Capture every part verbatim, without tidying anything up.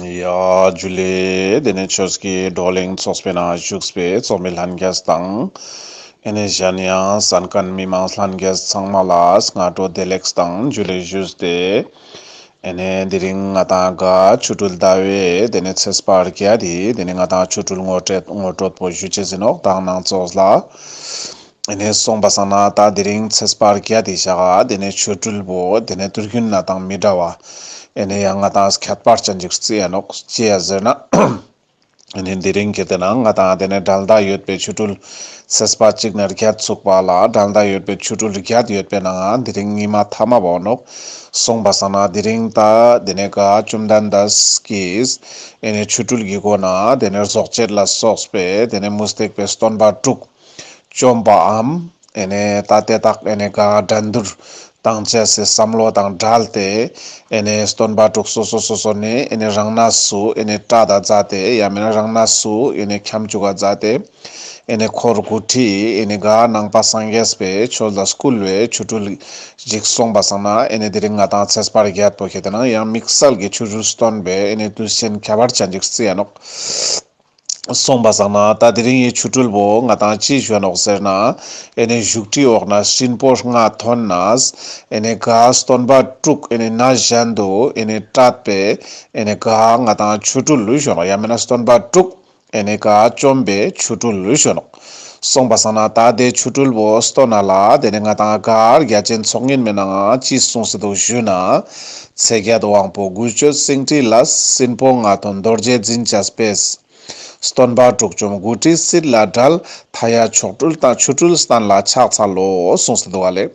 ཡ་ཇུ་ལེ། དེ་ནས་ཆོས་ཀྱི་བགྲོ་གླེང་ཚོགས་པའི་ནང་བཞུགས་པའི་ཚོགས་མི་ལྷན་རྒྱས་དང་། ཨེ་ནས་གཞན་ཡང་གསན་མཁན་མི་མང་ལྷན་རྒྱས་ཚང་མ་ལ་སྔ་དྲོ་བདེ་ལེགས་དང་ཇུ་ལེ་ཞུས་ཏེ། ཨེ་ནས་དེ་རིང་ང་ཏང་ག་ཆོ་འཕྲུལ་ཟླ་བའི་དེ་ནས་ཚེས་པ་བརྒྱད་དེ་དེ་ནས་ང་ཏང་ཆོ་འཕྲུལ་ངོ་སྤྲོད་ངོ་སྤྲོད་པོ་ཞུ་ཅེས་ཨིན་ནོག། མདང་ནང་ཚོགས་ལ། ཨེ་ནས་སོང་པ་སང་ན་ད་དེ་རིང་ཚེས་པ་བརྒྱད་དེ་ཞག་དེ་ནས་ཆོ་འཕྲུལ་བོ་དེ་ནས་དུས་རྒྱུན་ན་དང་མི་འདྲ་བ། ཨེ་ནས་ཡང་ང་ཏང་ཁྱད་པར་ཅན་ཅིག་རྩི་ཡ་ནོག་ཅི་ཡ་ཟེར་ན། ཨེ་ནས་དེ་རིང་གི་དེ་ན་ང་ཏང་དེ་ནས་འགྲན་ཟླ་ཡོད་པའི་ཆོ་འཕྲུལ་ཚེས་པ་གཅིག་ནས་བརྒྱད་ཚུགས་པ་ལ་འགྲན་ཟླ་ཡོད་པའི་ཆོ་འཕྲུལ་བརྒྱད་ཡོད་པའི་ནང་དེ་རིང་ཉི་མ་ཐ་མ་བོ་ནོག། སོང་པ་སང་ན་དེ་རིང་ད་དེ་ནས་ག་བཅོམ་ལྡན་འདས་ཀྱིས་ཨེ་ནས་ཆོ་འཕྲུལ་གྱི་སྒོ་ན་དེ་ནས་རྫོགས་བྱེད་ལ་སོགས་པའི་དེ་ནས་མུ་སྟེགས་པའི་སྟོན་པ་དྲུག་བཅོམ་པའམ། ཨེ་ནས་ད་དེ་དག་ཨེ་ནས་ག་འགྲན་བསྡུར་བཏང་ཅེས་སི་བསམ་བློ་དང་བྲལ་ཏེ། ཨེ་ནས་སྟོན་པ་དྲུག་སོ་སོ་སོ་སོ་ནས་ཨེ་ནས་རང་ན་སུ་ཨེ་ནས་སྐྲ་དང་མཛའ་སྟེ་ཡང་མིན་ན་རང་ན་སུ་ཨེ་ནས་ཁྱམ་བཅུག་ག་མཛའ་སྟེ། ཨེ་ནས་འཁོར་དགུ་ཁྲི་ཨེ་ནས་ག་ནང་པ་སངས་རྒྱས་པའི་ཆོས་ལ་བསྐུལ་བའི་ཆོ་འཕྲུལ་ཞིག་སོང་པ་སང་ན་ཨེ་ནས་དེ་རིང་ང་ཏང་ཚེས་པ་བརྒྱད་པོ་ཁེ་ཏེ་ན་ཡང་དམིགས་བསལ་གྱི་ཆོ་འཕྲུལ་སྟོན་པའི་ཨེ་ནས་དུས་ཆེན་ཁྱད་པར་ཅན་ཅིག་རྩི་ཡ་ནོག། སོང་པ་སང་ན་ད་དེ་རིང་ངི་ཆོ་འཕྲུལ་བོ་ང་ཏང་ཅི་ཞུ་ནོག་ཟེར་ན། ཨེ་ནས་བཞུགས་ཁྲི་འོག་ན་སྲིན་པོ་ལྔ་ཐོན་ནས། ཨེ་ནས་ག་སྟོན་པ་དྲུག་ཨེ་ནས་ན་གཞན་དུ་ཨེ་ནས་བཀྲད་པའི། ཨེ་ནས་ག་ང་ཏང་ཆོ་འཕྲུལ་ལུས་ཞུ་ནོག་ཡང་མིན་ན་སྟོན་པ་དྲུག་ཨེ་ནས་ག་བཅོམ་པའི་ཆོ་འཕྲུལ་ལུས་ཞུ་ནོག། སོང་པ་སང་ན་ད་དེ་ཆོ་འཕྲུལ་བོ་སྟོན་ན་ལ་དེ་ནས་ང་ཏང་ག་རྒྱ་ཆེན་ཚོགས་ངན་མའི་ནང་ཅི་གསུངས་སེ་འདུག་ཞུ་ན། ཚེས་བརྒྱད་དབང་པོ་དགུ་སྤྱོད་སེང་ཁྲི་ལ། སྲིན་པོ་ལྔ་ཐོན་རྡོ་རྗེ་འཛིན་བྱ་བས། སྟོན་པ་དྲུག་བཅོམ་དགུ་ཁྲི་སྲིད་ལ་བསྒྲལ། མཐའ་ཡས་མཆོག་སྤྲུལ་དང་ཆོ་འཕྲུལ་བསྟན་ལ་ཕྱག་འཚལ་ལོ་གསུངས་སེ་འདུག་ག་ལེ།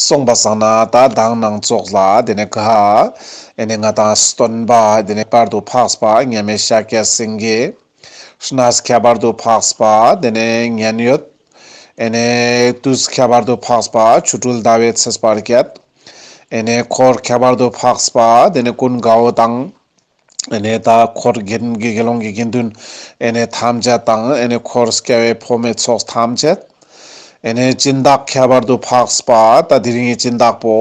སོང་པ་སང་ན་ད་མདང་ནང་ཚོགས་ལ་དེ་ནས་ག་ཨེ་ནས་ང་ཏང་སྟོན་པ་དེ་ནས་བར་དུ་འཕགས་པ་མཉམ་མེད་ཤཱཀྱ་སེང་གེ། གནས་ཁྱད་པར་དུ་འཕགས་པ་དེ་ནས་མཉན་ཡོད། ཨེ་ནས་དུས་ཁྱད་པར་དུ་འཕགས་པ་ཆོ་འཕྲུལ་ཟླ་བའི་ཚེས་པ་བརྒྱད། ཨེ་ནས་འཁོར་ཁྱད་པར་དུ་འཕགས་པ་དེ་ནས་ཀུན་དགའ་བོ་དང་། ཨེ་ནས་ད་འཁོར་དགེ་དགེ་སློང་གི་དགེ་འདུན་ཨེ་ནས་ཐམས་ཅད་དང་ཨེ་ནས་འཁོར་སྐྱ་བོའི་ཕོ་མོའི་ཚོགས་ཐམས་ཅད། ཨེ་ནས་སྦྱིན་བདག་ཁྱད་པར་དུ་འཕགས་པ་ད་དེ་རིང་གི་སྦྱིན་བདག་པོ་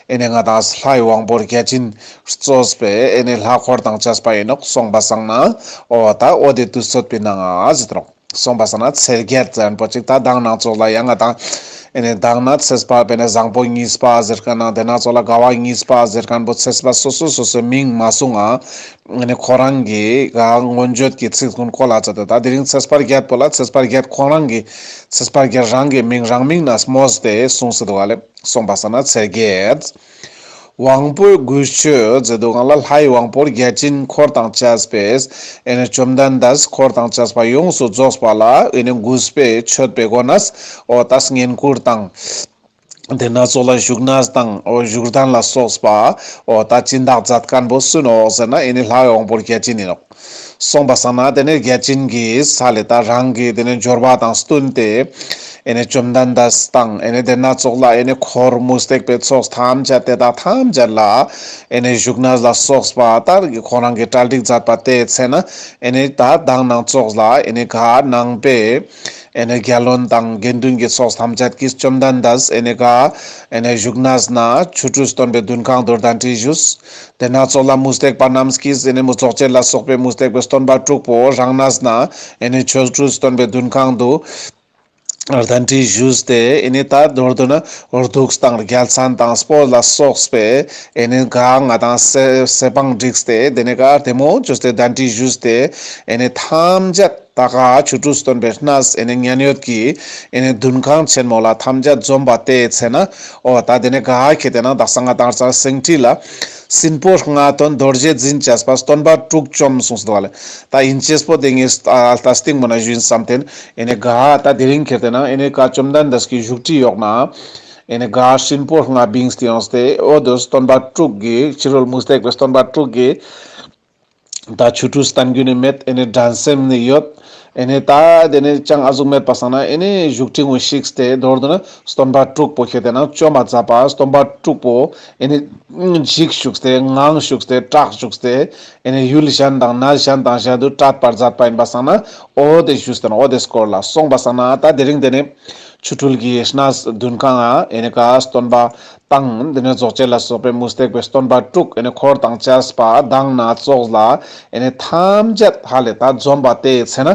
ཨེ་ནས་ང་ཏང་ལྷའི་དབང་པོ་བརྒྱ་བྱིན་གཙོས་པའི་ཨེ་ནས་ལྷ་འཁོར་དང་བཅས་པ་ཨིན་ནོག། སོང་པ་སང་ན་འོ་ད་འོ་དེ་དུས་ཚོད་པའི་ནང་ང་ཟེར་ཏེ་ནོག། སོང་པ་སང་ན་ཚེས་བརྒྱད་ཟེར་མཁན་པོ་ཅིག་ད་མདང་ནང་ཚོགས་ལ་ཡང་ང་ཏང་ཨེ་ནས་མདང་ན་ཚེས་པ་བེ་ནས་བཟང་པོ་གཉིས་པ་ཟེར་མཁན་ནང་དེ་ནང་ཚོགས་ལ་དགའ་བ་གཉིས་པ་ཟེར་མཁན་པོ་ཚེས་པ་སོ་སོ་སོ་སོའི་མིང་མ་གསུངས་ང་། ཨེ་ནས་ཁོ་རང་གི་ག་མངོན་བརྗོད་ཀྱི་ཚིག་ཀུན་བཀོལ་ལ་ཚར་ཏེ་ད་དེ་རིང་ཚེས་པ་བརྒྱད་པོ་ལ་ཚེས་པ་བརྒྱད་ཁོ་རང་གི་ཚེས་པ་བརྒྱད་རང་གི་མིང་རང་མིང་ན་སྨོས་ཏེ་གསུངས་སེ་འདུག་ག་ལེ། སོང་པ་སང་ན་ཚེས་བརྒྱད། དབང་པོ་དགུ་སྤྱོད་ཟེར་དུས་སྒང་ལ་ལྷའི་དབང་པོ་བརྒྱ་བྱིན་འཁོར་དང་བཅས་པས་ཨེ་ནས་བཅོམ་ལྡན་འདས་འཁོར་དང་བཅས་པ་ཡོངས་སུ་རྫོགས་པ་ལ་ཨེ་ནས་གུས་པས་མཆོད་པའི་སྒོ་ནས་འོ་ད་བསྙེན་བཀུར་དང་། དེ་ནང་ཚོགས་ལ་བཞུགས་གནས་དང་འོ་བཞུགས་གདན་ལ་སོགས་པ་འོ་ད་སྦྱིན་བདག་མཛད་མཁན་པོ་སུ་ནོག་ཟེར་ན་ཨེ་ནི་ལྷའི་དབང་པོ་བརྒྱ་བྱིན་ཨིན་ནོག། སོང་པ་སང་ན་དེ་ནས་བརྒྱ་བྱིན་གྱི་ས་ལས་ད་རང་གི་དེ་ནས་འབྱོར་པ་དང་བསྟུན་ཏེ་ཨེ་ནི་བཅོམ་ལྡན་འདས་དང་ཨེ་ནི་དེ་ནང་ཚོགས་ལ་ཨེ་ནི་འཁོར་མུ་སྟེགས་པའི་ཚོགས་ཐམས་ཅད་དེ་དག་ཐམས་ཅད་ལ་ཨེ་ནི་བཞུགས་གནས་ལ་སོགས་པ་ད་ཁོ་རང་གི་གྲ་སྒྲིག་མཛད་པ་དེའི་ཚེ་ན་ཨེ་ནི་ད་མདང་ནང་ཚོགས་ལ་ཨེ་ནི་ག་ནང་པའི་ཨེ་ནི་རྒྱལ་བློན་དང་དགེ་འདུན་གྱི་ཚོགས་ཐམས་ཅད་ཀྱིས་བཅོམ་ལྡན་འདས་ཨེ་ནི་ག་ཨེ་ནི་བཞུགས་གནས་ན་ཆོ་འཕྲུལ་སྟོན་པའི་འདུན་ཁང་དུ་གདན་འདྲེན་ཞུས། དེ་ནང་ཚོགས་ལ་མུ་སྟེགས་པ་རྣམས་ཀྱིས་ཨེ་ནི་མུ་རྫོགས་བྱེད་ལ་སོགས་པའི་མུ་སྟེགས་པའི་སྟོན་པ་དྲུག་པོ་རང་གནས་ན་ཨེ་ནི་ཆོ་འཕྲུལ་སྟོན་པའི་འདུན་ཁང་དུ་གདན་འདྲེན་ཞུས་ཏེ་ཨེ་ནི་ད་མདོར་བསྡུ་ན་གདུགས་དང་རྒྱལ་མཚན་དང་སྤོས་ལ་སོགས་པའི་ཨེ་ནི་ག་ང་དང་ཟས་ཟས་སྤངས་བསྒྲིགས་ཏེ་དེ་ནི་ག་བདེ་མོ་བཅོས་ཏེ་གདན་འདྲེན་ཞུས་ཏེ་ཨེ་ནི་ཐམས་ཅད་ད་ག་ཆོ་འཕྲུལ་སྟོན་པའི་གནས་ཨེ་ནི་མཉན་ཡོད་ཀྱི་ཨེ་ནི་འདུན་ཁང་ཆེན་མོ་ལ་ཐམས་ཅད་འཛོམས་པ་དེའི་ཚེ་ན་འོ་ད་དེ་ནི་ག་ཁེ་དེ་ན་དག་ས་ང་དང་རྩ་སེང་ཁྲི་ལ་སྲིན་པོ་ལྔ་ཐོན་རྡོ་རྗེ་འཛིན་བྱས་པ་སྟོན་པ་དྲུག་བཅོམ་གསུངས་སོ་ལེ། ད་ཨིན་ཅེས་པོ་དེ་ངས་ད་སྟིང་མོ་ན་ཞུ་ཡིན་བསམ་ཐེན་ཨེ་ནི་ག་ད་དེ་རིང་ཁེ་དེ་ན་ཨེ་ནི་ག་བཅོམ་ལྡན་འདས་ཀྱི་བཞུགས་ཁྲི་འོག་ན་ཨེ་ནི་ག་སྲིན་པོ་ལྔ་བིངས་ཏེ་ཡོངས་ཏེ་འོ་དོ་སྟོན་པ་དྲུག་གི་ཕྱི་རོལ་མུ་སྟེགས་པའི་སྟོན་པ་དྲུག་གི་ད་ཆོ་འཕྲུལ་སྟན་རྒྱུ་ནི་མེད། ཨེ་ནི་འགྲན་སེམས་ནི་ཡོད། ཨེ་ནི་ད་དེ་ནི་ཅང་ཨ་ཟུག་མེད་པ་སང་ན་ཨེ་ནི་བཞུགས་ཁྲི་ངོ་ཞིག་སྟེ་མདོར་བསྡུ་ན་སྟོན་པ་དྲུག་པོ་ཁེ་དེ་ན་བཅོམ་པ་མཛད་པ་སྟོན་པ་དྲུག་པོ་ཨེ་ནི་འཇིགས་བཅུག་སྟེ་ངང་བཅུག་སྟེ་སྐྲག་བཅུག་སྟེ་ཨེ་ནི་ཡུལ་གཞན་དང་གནས་གཞན་དང་གཞན་དུ་བྲལ་བར་མཛད་པ་ཡིན་པ་སང་ན་འོ་དེ་ཞུས་ཏེ་ན་འོ་དེ་སྐོར་ལ་སོང་པ་སང་ན་ད་དེ་རིང་དེ་ནི། ཆོ་འཕྲུལ་གྱི་གནས་བདུན་ཁང་ང་ཨེ་ནེ་ག་སྟོན་པ་དང་དེ་ནེ་རྫོགས་བྱེད་ལ་སོགས་པའི་མུ་སྟེགས་པའི་སྟོན་པ་དྲུག་ཨེ་ནེ་འཁོར་དང་བཅས་པ་དང་སྣ་ཚོགས་ལ་ཨེ་ནེ་ཐམས་ཅད་ཧ་ལེ་ད་འཛོམས་པ་དེའི་ཚེ་ན།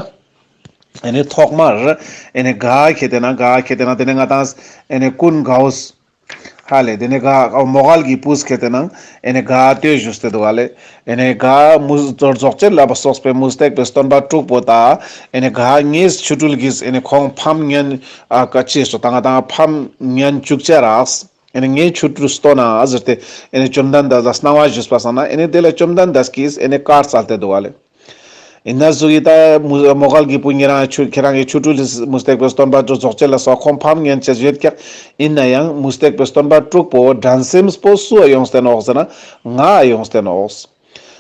ཨེ་ནེ་ཐོག་མར་ཨེ་ནེ་ག་ཁེ་ཏེ་ན་ག་ཁེ་ཏེ་ན་དེ་ནེ་ང་དང་ཨེ་ནེ་ཀུན་དགའ་བོ། ཧ་ལེ་དེ་ནེ་ག་མོའུ་འགལ་གྱི་བུས་ཁེ་ཏེ་ན་ཨེ་ནེ་ག་ལྟོས་ཞུས་ཏེ་འདུག་ཧ་ལེ། ཨེ་ནེ་ག་མུ་རྫོགས་བྱེད་ལ་སོགས་པའི་མུ་སྟེགས་པའི་སྟོན་པ་དྲུག་པོ་ད་ཨེ་ནེ་ག་ངའི་ཆོ་འཕྲུལ་གྱིས་ཨེ་ནེ་ཁོང་ཕམ་ཉན་ཨ་ཀ་ཅེས་སོ་ད་ང་དང་ཕམ་ཉན་བཅུག་ཅེས་རག། ཨེ་ནེ་ངའི་ཆོ་འཕྲུལ་སྟོན་ན་ཟེར་ཏེ་ཨེ་ནེ་བཅོམ་ལྡན་འདས་ལ་གནང་བ་ཞུས་པ་སང་ན་ཨེ་ནེ་དེ་ལ་བཅོམ་ལྡན་འདས་ཀྱིས་ཨེ་ནེ་བཀའ་སྩལ་ཏེ་འདུག་ཧ་ལེ། ཨིན་ན་ཟུག་གི་ད་མོའུ་འགལ་གྱི་བུ་ཉེ་རང་ཆོ་ཁྱེད་རང་གི་ཆོ་འཕྲུལ་མུ་སྟེགས་པའི་སྟོན་པ་རྫོགས་བྱེད་ལ་སོགས་ཁོང་ཕམ་ཉན་ཅེས་ཡོད་ཀྱག། ཨིན་ན་ཡང་མུ་སྟེགས་པའི་སྟོན་པ་དྲུག་པོ་འགྲན་སེམས་པོ་སུ་ཡོངས་ཏེ་ནོག་ཟེར་ན་ང་ཡོངས་ཏེ་ནོག།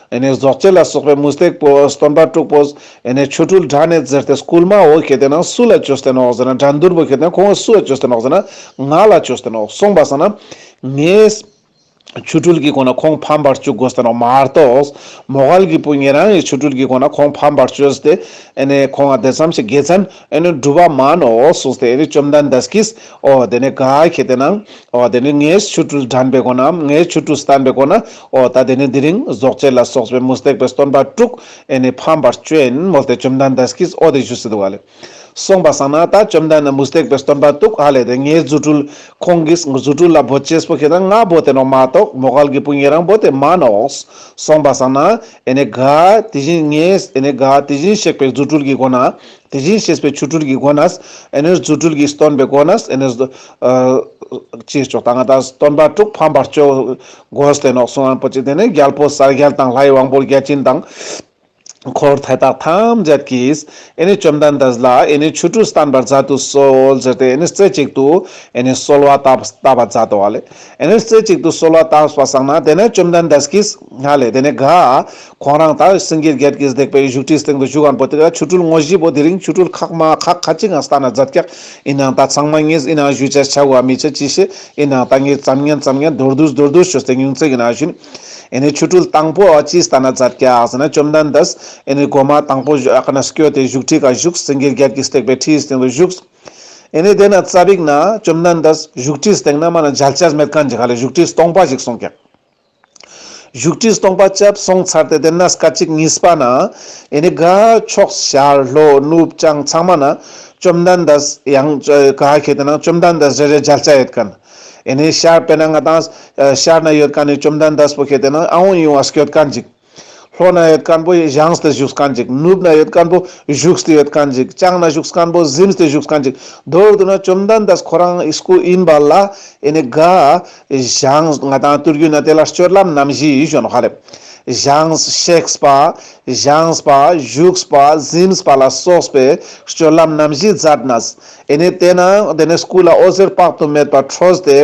ཨེ་ནེ་རྫོགས་བྱེད་ལ་སོགས་པའི་མུ་སྟེགས་པོ་སྟོན་པ་དྲུག་པོས་ཨེ་ནེ་ཆོ་འཕྲུལ་འགྲན་ནེ་ཟེར་ཏེ་སྐུལ་མ་བོ་ཁེ་ཏེ་ན་སུ་ལ་བཅོས་ཏེ་ནོག་ཟེར་ན་འགྲན་བསྡུར་བོ་ཁེ་ཏེ་ན་ཁོང་སུ་ལ་བཅོས་ཏེ་ནོག་ཟེར་ན་ང་ལ་བཅོས་ཏེ་ནོག། སོང་པ་སང་ན་ངའི་ཆོ་འཕྲུལ་གྱི་སྒོ་ནེ་ཁོང་ཕམ་པར་བཅུག་དགོས་ཏེ་ནོག་མ་གཏོགས་མོའུ་འགལ་གྱི་བུ་ཉེ་རང་ངི་ཆོ་འཕྲུལ་གྱི་སྒོ་ནེ་ཁོང་ཕམ་པར་བཅོས་ཏེ་ཨེ་ནེ་ཁོང་ང་དེ་ཙམ་ཞིག་དགེ་མཚན་ཨེ་ནེ་འགྲུབ་པ་མ་ནོག་གསུངས་ཏེ་ཨེ་ནེ་བཅོམ་ལྡན་འདས་ཀྱིས་འོ་དེ་ནེ་ག་ཁེ་ཏེ་ན་འོ་དེ་ནེ་ངའི་ཆོ་འཕྲུལ་འགྲན་པའི་སྒོ་ནེ་ངའི་ཆོ་འཕྲུལ་སྟན་པའི་སྒོ་ནེ་འོ་ད་དེ་ནེ་དེ་རིང་རྫོགས་བྱེད་ལ་སོགས་པའི་མུ་སྟེགས་པའི་སྟོན་པ་དྲུག་ཨེ་ནེ་ཕམ་པར་བཅོ་ཡིན་མོལ་ཏེ་བཅོམ་ལྡན་འདས་ཀྱིས་འོ་དེ་ཞུས་ཏེ་འདུག་ཧ་ལེ། སོང་པ་སང་ན་ད་བཅོམ་ལྡན་མུ་སྟེགས་པའི་སྟོན་པ་དྲུག་ཧ་ལེ་དེ་ངའི་རྫུ་འཕྲུལ་ཁོང་གི་རྫུ་འཕྲུལ་ལ་འབོད་ཅེས་པོ་ཁེ་ཏེ་ན་ང་འབོད་དེ་ནོག་མ་གཏོགས་མོའུ་འགལ་གྱི་བུ་ཉེ་རང་འབོད་དེ་མ་ནོག། སོང་པ་སང་ན་ཨེ་ནེ་ག་དེ་བཞིན་ངས་ཨེ་ནེ་ག་དེ་བཞིན་གཤེགས་པའི་རྫུ་འཕྲུལ་གྱི་སྒོ་ནེ་དེ་བཞིན་གཤེགས་པའི་ཆོ་འཕྲུལ་གྱི་སྒོ་ནེ་ཨེ་ནེ་རྫུ་འཕྲུལ་གྱི་སྟོན་པའི་སྒོ་ནེ་ཨེ་ནེ་ཨ་ཅེས་ཆོག་ད་ང་དང་སྟོན་པ་དྲུག་ཕམ་པར་བཅོ་དགོས་ཏེ་ནོག་གསུངས་པ་པོ་ཅིག་དེ་ནེ་རྒྱལ་པོ་གསལ་རྒྱལ་དང་ལྷའི་དབང་པོ་བརྒྱ་བྱིན་དང་། འཁོར་དེ་དག་ཐམས་ཅད་ཀྱིས་ཨེ་ནེ་བཅོམ་ལྡན་འདས་ལ་ཨེ་ནེ་ཆོ་འཕྲུལ་སྟན་པར་མཛད་དུ་གསོལ་ཟེར་ཏེ་ཨེ་ནེ་རྩེ་གཅིག་ཏུ་ཨེ་ནེ་གསོལ་བ་བཏབ་བཏབ་པ་མཛད་དོ་ཧ་ལེ། ཨེ་ནེ་རྩེ་གཅིག་ཏུ་གསོལ་བ་བཏབ་པ་སང་ན་དེ་ནེ་བཅོམ་ལྡན་འདས་ཀྱིས་ཧ་ལེ་དེ་ནེ་ག་ཁོང་རང་ད་སེང་གེ་བརྒྱད་ཀྱིས་བཏེགས་པའི་བཞུགས་ཁྲིའི་སྟེང་དུ་བཞུགས་ཁན་པོ་དེ་ག་ཆོ་འཕྲུལ་དངོས་གཞི་པོ་དེ་རིང་ཆོ་འཕྲུལ་ཁག་མ་ཁག་ཁ་ཅིག་ང་སྟན་ན་མཛད་ཀྱག། ཨིན་ནའང་ད་ཚང་མ་ངས་ཨིན་ནའང་ཞུ་ཅེས་ཆ་བ་མི་ཆ་ཅི་ཤེས། ཨིན་ནའང་ད་ངས་ཙམ་ཉན་ཙམ་ཉན་མདོར་བསྡུས་མདོར་བསྡུས་ཞུས་ཏེ་ཉུང་ཙེ་གི་ནང་ཞུན། ཨེ་ནེ་ཆོ་འཕྲུལ་དང་པོ་ཅི་སྟན་ན་མཛད་ཀྱག་ཟེར་ན་བཅོམ་ལྡན་འདས་ཨེ་ནེ་གོ་མ་དང་པོ་ཨ་ཀ་ནེ་སྐྱོད་དེ་བཞུགས་ཁྲི་ཀ་བཞུགས། སེང་གེ་བརྒྱད་ཀྱིས་བཏེགས་པའི་ཁྲིའི་སྟེང་དུ་བཞུགས། ཨེ་ནེ་དེ་ནེ་ཙ་པིག་ནེ་བཅོམ་ལྡན་འདས་བཞུགས་ཁྲིའི་སྟེང་ནེ་མ་ནེ་མཇལ་ཅེས་མེད་ཁན་ཅིག་ཧ་ལེ་བཞུགས་ཁྲི་སྟོང་པ་ཞིག་སོང་ཀྱག། བཞུགས་ཁྲི་སྟོང་པ་ཅབ་སོང་ཚར་ཏེ་དེ་ནེ་སྐད་ཅིག་གཉིས་པ་ནེ་ཨེ་ནེ་ག་ཕྱོགས་ཤར་ལྷོ་ནུབ་བྱང་ཚང་མ་ནེ་བཅོམ་ལྡན་འདས་ཡང་ག་ཁེ་ཏེ་ན་བཅོམ་ལྡན་འདས་རེ་རེ་མཇལ་ཅེས་ཡོད་ཁན། ཨེ་ནེ་ཤར་དཔེར་ན་ང་དང་ཨ་ཤར་ན་ཡོད་ཁན་ནི་བཅོམ་ལྡན་འདས་པོ་ཁེ་ཏེ་ན་ཨ་འོང་ཡོང་ང་སྐྱོད་ཁན་ཅིག། ལྷོ་ན་ཡོད་ཁན་པོ་བཞེངས་ཏེ་བཞུགས་ཁན་ཅིག། ནུབ་ན་ཡོད་ཁན་པོ་བཞུགས་ཏེ་ཡོད་ཁན་ཅིག། བྱང་ན་བཞུགས་ཁན་པོ་གཟིམས་ཏེ་བཞུགས་ཁན་ཅིག། མདོར་བསྡུ་ན་བཅོམ་ལྡན་འདས་ཁོ་རང་སྐུ་ཨིན་པ་ལ་ཨེ་ནེ་ག་བཞེངས་ང་དང་ཏུར་རྒྱུད་ན་དེ་ལ་སྤྱོད་ལམ་རྣམ་བཞི་ཞུ་ནོག་ཧ་ལེ། བཞེངས་གཤེགས་པ། བཞེངས་པ་བཞུགས་པ་གཟིམས་པ་ལ་སོགས་པའི་སྤྱོད་ལམ་རྣམ་བཞི་མཛད་ནས་ཨེ་ནེ་དེ་ནེ་དེ་ནེ་སྐུ་ལ་འོད་ཟེར་དཔག་ཏུ་མེད་པ་འཕྲོས་ཏེ་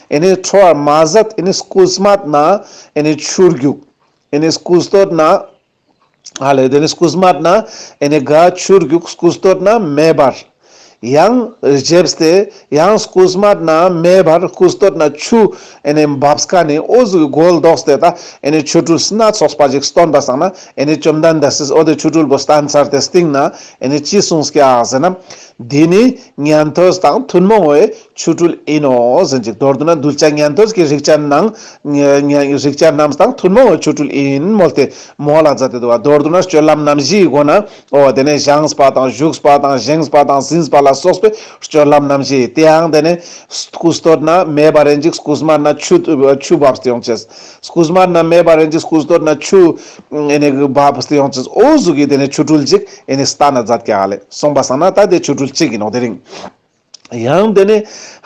ཨེ་ནེ་འཕྲོ་བར་མ་ཟད་ཨེ་ནེ་སྐུ་སྨད་ན་ཨེ་ནེ་ཆུ་རྒྱུག། ཨེ་ནེ་སྐུ་སྟོད་ན་ཧ་ལེ་དེ་ནེ་སྐུ་སྨད་ན་ཨེ་ནེ་ག་ཆུ་རྒྱུག། སྐུ་སྟོད་ན་མེ་འབར། ཡང་རྗེས་ཏེ་ཡང་སྐུ་སྨད་ན་མེ་འབར། སྐུ་སྟོད་ན་ཆུ་ཨེ་ནེ་འབབ་ཁན་ནི་འོ་ཟུག་གི་གོལ་ལྡོགས་ཏེ་ད་ཨེ་ནེ་ཆོ་འཕྲུལ་སྣ་ཚོགས་པ་ཞིག་སྟོན་པ་སང་ན་ཨེ་ནེ་བཅོམ་ལྡན་འདས་སི་འོ་དེ་ཆོ་འཕྲུལ་པོ་སྟན་ཚར་ཏེ་སྟིང་ནེ་ཨེ་ནེ་ཅི་གསུངས་ཀྱག་ཟེར་ན། འདི་ནི་ཉན་ཐོས་དང་ཐུན་མོང་བའི་ཆོ་འཕྲུལ་ཡིན་ནོ་ཟེར་ཅིག། མདོར་བསྡུ་ན་གདུལ་བྱ་ཉན་ཐོས་ཀྱི་རིགས་ཅན་ནང་ཉ་ཉ་རིགས་ཅན་རྣམས་དང་ཐུན་མོང་བའི་ཆོ་འཕྲུལ་ཡིན་མོལ་ཏེ་མོལ་ལ་མཛད་དེ་འདུག་པ། མདོར་བསྡུ་ན་སྤྱོད་ལམ་རྣམ་བཞིའི་སྒོ་ནེ་འོ་དེ་ནེ་བཞེངས་པ་དང་བཞུགས་པ་དང་བཞེངས་པ་དང་གཟིམས་པ་ལ་སོགས་པའི་སྤྱོད་ལམ་རྣམ་བཞི། དེ་ཡང་དེ་ནེ་སྐུ་སྟོད་ན་མེ་འབར་རེན་ཅིག། སྐུ་སྨད་ན་ཆུ་ཆུ་འབབ་སྟེ་ཡོང་ཅེས། སྐུ་སྨད་ན་མེ་འབར་རེན་ཅིག། སྐུ་སྟོད་ན་ཆུ་ཨེ་ནེ་འབབ་སྟེ་ཡོང་ཅེས། འོ་ཟུག་གི་དེ་ནེ་ཆོ་འཕྲུལ་ཅིག་ཨེ་ནེ་སྟན་ན་མཛད་ཀྱག་ཧ་ལེ། སོང་པ་སང་ན་ད་དེ་ཆོ་འཕྲུལ་ཅིག་ཡིན་ནོག་དེ་རིང་། ཡང་དེ་ནེ་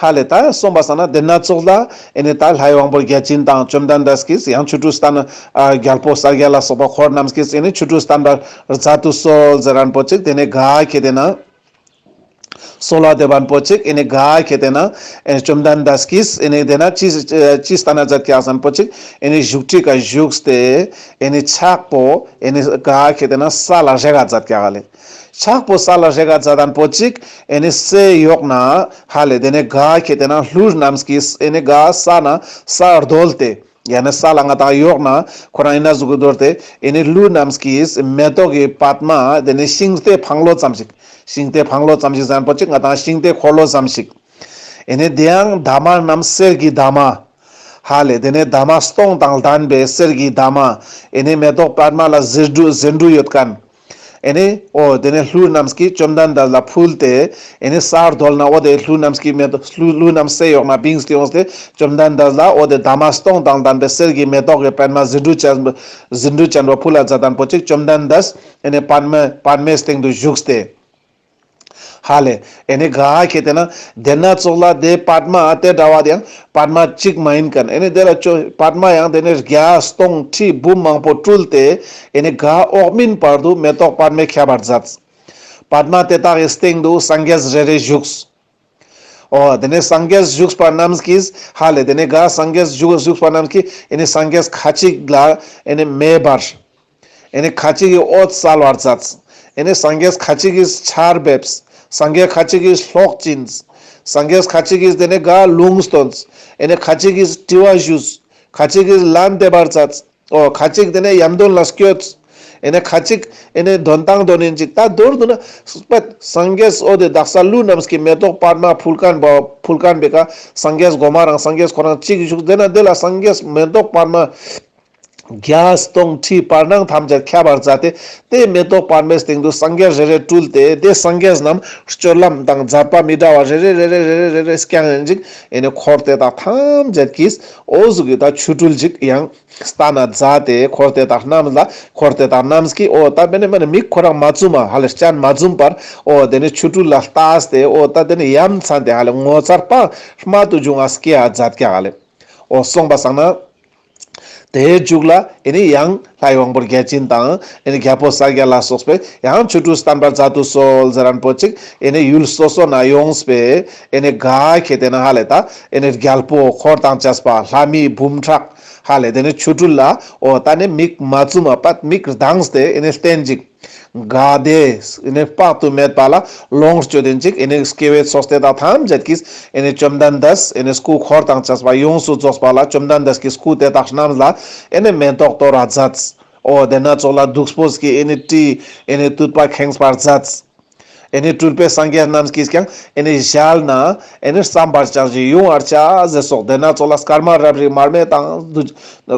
ཧ་ལེ་ད་སོང་པ་སང་ན་དེ་ནེ་ཙོགས་ལ་ཨེ་ནེ་ད་ལྷའི་དབང་པོ་བརྒྱ་བྱིན་དང་བཅོམ་ལྡན་འདས་ཀྱིས་ཡང་ཆོ་འཕྲུལ་སྟན་ཨ་རྒྱལ་པོ་གསལ་རྒྱལ་ལ་སོགས་པ་འཁོར་རྣམས་ཀྱིས་ཨེ་ནེ་ཆོ་འཕྲུལ་སྟན་པར་མཛད་དུ་གསོལ་ཟེར་ཁན་པོ་ཅིག། དེ་ནེ་ག་ཁེ་ཏེ་ན་གསོལ་བ་འདེབས་ཁན་པོ་ཅིག། ཨེ་ནེ་ག་ཁེ་ཏེ་ན་ཨེ་བཅོམ་ལྡན་འདས་ཀྱིས་ཨེ་ནེ་དེ་ནེ་ཅི་ཅི་སྟན་ན་མཛད་ཀྱག་ཟེར་ཁན་པོ་ཅིག། ཨེ་ནེ་བཞུགས་ཁྲི་ཀ་བཞུགས་ཏེ་ཨེ་ནེ་ཕྱག་པོ་ཨེ་ནེ་ག་ཁེ་ཏེ་ན་ས་ལ་རེག་ག་མཛད་ཀྱག་ཧ་ལེ། ཕྱག་པོ་ས་ལ་རེག་ག་མཛད་ཁན་པོ་ཅིག། ཨེ་ནེ་སའི་ཡོག་ནེ་ཧ་ལེ་དེ་ནེ་ག་ཁེ་ཏེ་ན་ཀླུ་རྣམས་ཀྱིས་ཨེ་ནེ་ག་ས་ནེ་ས་རྡོལ་ཏེ་ ཡང་ན་ས་ལ་ང་ཏང་ཡོག་ན་ཁོ་རང་ཡིན་ན་ཟུག་གི་དོར་ཏེ་ཨེ་ནི་ཀླུ་རྣམས་ཀྱིས་མེ་ཏོག་གི་པདྨ་དེ་ནི་ཤིང་རྟའི་འཕང་ལོ་ཙམ་ཞིག་ཤིང་རྟའི་འཕང་ལོ་ཙམ་ཞིག་ཟེར་ན་པོ་ཅིག་ང་ཏང་ཤིང་རྟའི་འཁོར་ལོ་ཙམ་ཞིག་ཨེ་ནི་དེ་ཡང་འདབ་མ་རྣམས་གསེར་གྱི་འདབ་མ། ཧ་ལེ་དེ་ནི་འདབ་མ་སྟོང་དང་ལྡན་པའི་གསེར་གྱི་འདབ་མ། ཨེ་ནི་མེ་ཏོག་པདྨ་ལ་ཟེའུ་འབྲུ་ཟེའུ་འབྲུ་ཡོད་མཁན། ཨེ་ནི་འོ་དེ་ནི་ཀླུ་རྣམས་ཀྱིས་བཅོམ་ལྡན་འདས་ལ་ཕུལ་ཏེ། ཨེ་ནི་ས་རྡོལ་ན་འོ་དེ་ཀླུ་རྣམས་ཀྱིས་མེ་ཏོག་ཀླུ་ཀླུ་རྣམས་སེ་ཡོག་ན་བིངས་ཏེ་ཡོངས་ཏེ་བཅོམ་ལྡན་འདས་ལ་འོ་དེ་འདབ་མ་སྟོང་དང་ལྡན་པའི་གསེར་གྱི་མེ་ཏོག་གི་པདྨ་ཟེའུ་འབྲུ་ཅན་ཟེའུ་འབྲུ་ཅན་པོ་ཕུལ་ལ་མཛད་དང་པོ་ཅིག་བཅོམ་ལྡན་འདས་ཨེ་ནི་པདྨ་པདྨའི་སྟེང་དུ་བཞུགས་ཏེ། ཧ་ལེ། ཨེ་ནི་ག་ཁེ་ཏེ་ན་དེ་ན་ཙོགས་ལ་དེ་པདྨ་དེ་འདྲ་བ་དེ་ཡང་པདྨ་གཅིག་མ་ཡིན་མཁན། ཨེ་ནི་དེ་ལ་ཅོ་པདྨ་ཡང་དེ་ནི་བརྒྱ་སྟོང་ཁྲི་འབུམ་མང་པོ་སྤྲུལ་ཏེ་ཨེ་ནི་ག་འོག་མིན་བར་དུ་མེ་ཏོག་པདྨས་ཁྱབ་པར་མཛད། པདྨ་དེ་དག་གི་སྟེང་དུ་སངས་རྒྱས་རེ་རེ་བཞུགས། འོ་དེ་ནི་སངས་རྒྱས་བཞུགས་པ་རྣམས་ཀྱིས་ཧ་ལེ་དེ་ནི་ག་སངས་རྒྱས་བཞུགས་བཞུགས་པ་རྣམས་ཀྱིས་ཨེ་ནི་སངས་རྒྱས་ཁ་ཅིག་ལ་ཨེ་ནི་མེ་འབར། ཨེ་ནི་ཁ་ཅིག་གིས་འོད་གསལ་བར་མཛད། ཨེ་ནི་སངས་རྒྱས་ཁ་ཅིག་གིས་ཆར་འབེབས། སངས་རྒྱས་ཁ་ཅིག་གིས་གློག་བྱིན། སངས་རྒྱས་ཁ་ཅིག་གིས་དེ་ནི་ག་ལུང་སྟོན། ཨེ་ནི་ཁ་ཅིག་གིས་དྲི་བ་ཞུས། ཁ་ཅིག་གིས་ལན་འདེབས་པར་མཛད། འོ་ཁ་ཅིག་དེ་ནི་ཡམ་དོན་ལ་སྐྱོད། ཨེ་ནི་ཁ་ཅིག་ཨེ་ནི་དོན་དང་དོན་ཡིན་ཅིག་ད་མདོར་བསྡུ་ན་སངས་རྒྱས་འོ་དེ་དག་ས་ཀླུ་རྣམས་ཀྱིས་མེ་ཏོག་པདྨ་ཕུལ་མཁན་པོ་ཕུལ་མཁན་པའི་ཀ་སངས་རྒྱས་གོ་མ་རང་སངས་རྒྱས་ཁོ་རང་གཅིག་བཞུགས་དེ་ན་དེ་ལ་སངས་རྒྱས་མེ་ཏོག་པདྨ་བརྒྱ་སྟོང་ཁྲི་བར་སྣང་ཐམས་ཅད་ཁྱབ་པར་མཛད་དེ། དེ་མེ་ཏོག་པདྨའི་སྟེང་དུ་སངས་རྒྱས་རེ་རེ་སྤྲུལ་ཏེ་དེ་སངས་རྒྱས་རྣམས་སྤྱོད་ལམ་དང་མཛད་པ་མི་འདྲ་བ་རེ་རེ་རེ་རེ་རེ་རེ་རེ་སྐྱང་ཡིན་ཅིག་ཨེ་ནི་འཁོར་དེ་དག་ཐམས་ཅད་ཀྱིས་འོ་ཟུག་གི་ད་ཆོ་འཕྲུལ་ཅིག་ཡང་སྟན་ན་མཛད་དེ། འཁོར་དེ་དག་རྣམས་ལ་འཁོར་དེ་དག་རྣམས་ཀྱིས་འོ་ད་དེ་ནི་མ་ནི་མིག་ཁོ་རང་མ་བཙུམ་མ་ཧ་ལེ་སྤྱན་མ་བཙུམ་པར་འོ་དེ་ནི་ཆོ་འཕྲུལ་ལ་ལྟས་ཏེ་འོ་ད་དེ་ནི་ཡ་མཚན་དེ་ཧ་ལེ་ངོ་མཚར་པ་རྨད་དུ་བྱུང་བ་སྐྱེ་ཡ་མཛད་ཀྱག་ཧ་ལེ། འོ་སོང་པ་སང་ན། དེའི་མཇུག་ལ་ཨེ་ནི་ཡང་ལྷའི་དབང་པོ་བརྒྱ་བྱིན་དང་ཨེ་ནི་རྒྱལ་པོ་གསལ་རྒྱལ་ལ་སོགས་པས་ཡང་ཆོ་འཕྲུལ་བསྟན་པར་མཛད་དུ་གསོལ་ཟེར་རན་པོ་ཅིག་ཨེ་ནི་ཡུལ་སོ་སོ་ན་ཡོངས་པའི་ཨེ་ནི་ག་ཁེ་ཏེ་ན་ཧ་ལེ་ད་ཨེ་ནི་རྒྱལ་པོ་འཁོར་དང་བཅས་པ་ལྷ་མི་འབུམ་ཕྲག་ཧ་ལེ་དེ་ནི་ཆོ་འཕྲུལ་ལ་འོ་ད་ནི་མིག་མ་བཙུམ་མ་པད་མིག་གདངས་ཏེ་ཨེ་ནི་བསྟན་ཅིག་ག་དེ་ཨེ་ནི་དཔག་ཏུ་མེད་པ་ལ་ལོངས་སྤྱོད་དེན་ཅིག་ཨེ་ནི་སྐྱེ་བོའི་ཚོགས་དེ་དག་ཐམས་ཅད་ཀྱིས་ཨེ་ནི་བཅོམ་ལྡན་འདས་ཨེ་ནི་སྐུ་འཁོར་དང་བཅས་པ་ཡོངས་སུ་རྫོགས་པ་ལ་བཅོམ་ལྡན་འདས་ཀྱི་སྐུ་དེ་དག་རྣམས་ལ་ཨེ་ནི་མེ་ཏོག་གཏོར་བར་མཛད། འོ་དེ་ན་ཙོགས་ལ་བདུག་སྤོས་ཀྱི་ཨེ་ནི་དྲི་ཨེ་ནི་དུད་པ་ཁེངས་པར་མཛད། ཨེ་ནི་སྤྲུལ་པའི་སངས་རྒྱས་རྣམས་ཀྱིས་ཀྱང་ཨེ་ནི་ཞལ་ན་ཨེ་ནི་བསམ་པར་བྱ་ཞིང་ཡོང་བར་བྱ་ཟེར་སོགས་དེ་ན་ཙོགས་ལ་སྐར་མ་རབ་རིབ་མར་མེ་དང་དུ་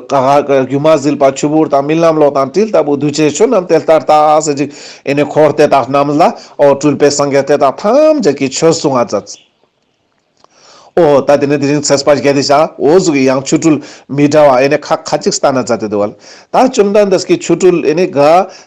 ཀ་ཀ་སྒྱུ་མ་ཟིལ་པ་ཆུ་བུར་དང་རྨི་ལམ་གློག་དང་དྲིལ་ལྟ་བུ་འདུ་བྱེད་ཆོས་རྣམས་དེ་ལྟར་ལྟ་ཟེར་ཅིག་ཨེ་ནི་འཁོར་དེ་དག་རྣམས་ལ་འོ་སྤྲུལ་པའི་སངས་རྒྱས་དེ་དག་ཐམས་ཅད་ཀྱིས་ཆོས་གསུང་བར་མཛད། འོ་ད་དེ་ནི་དེ་རིང་ཚེས་པ་བརྒྱད་དེ་ཤ་འོ་ཟུག་གི་ཡང་ཆོ་འཕྲུལ་མི་འདྲ་བ་ཨེ་ནི་ཁ་ཁ་ཅིག་བསྟན་ན་མཛད་དེ་འདུག་བ། ད་བཅོམ་ལྡན་འདས་ཀྱི་ཆོ་འཕྲུལ་ཨེ་ནི་ག་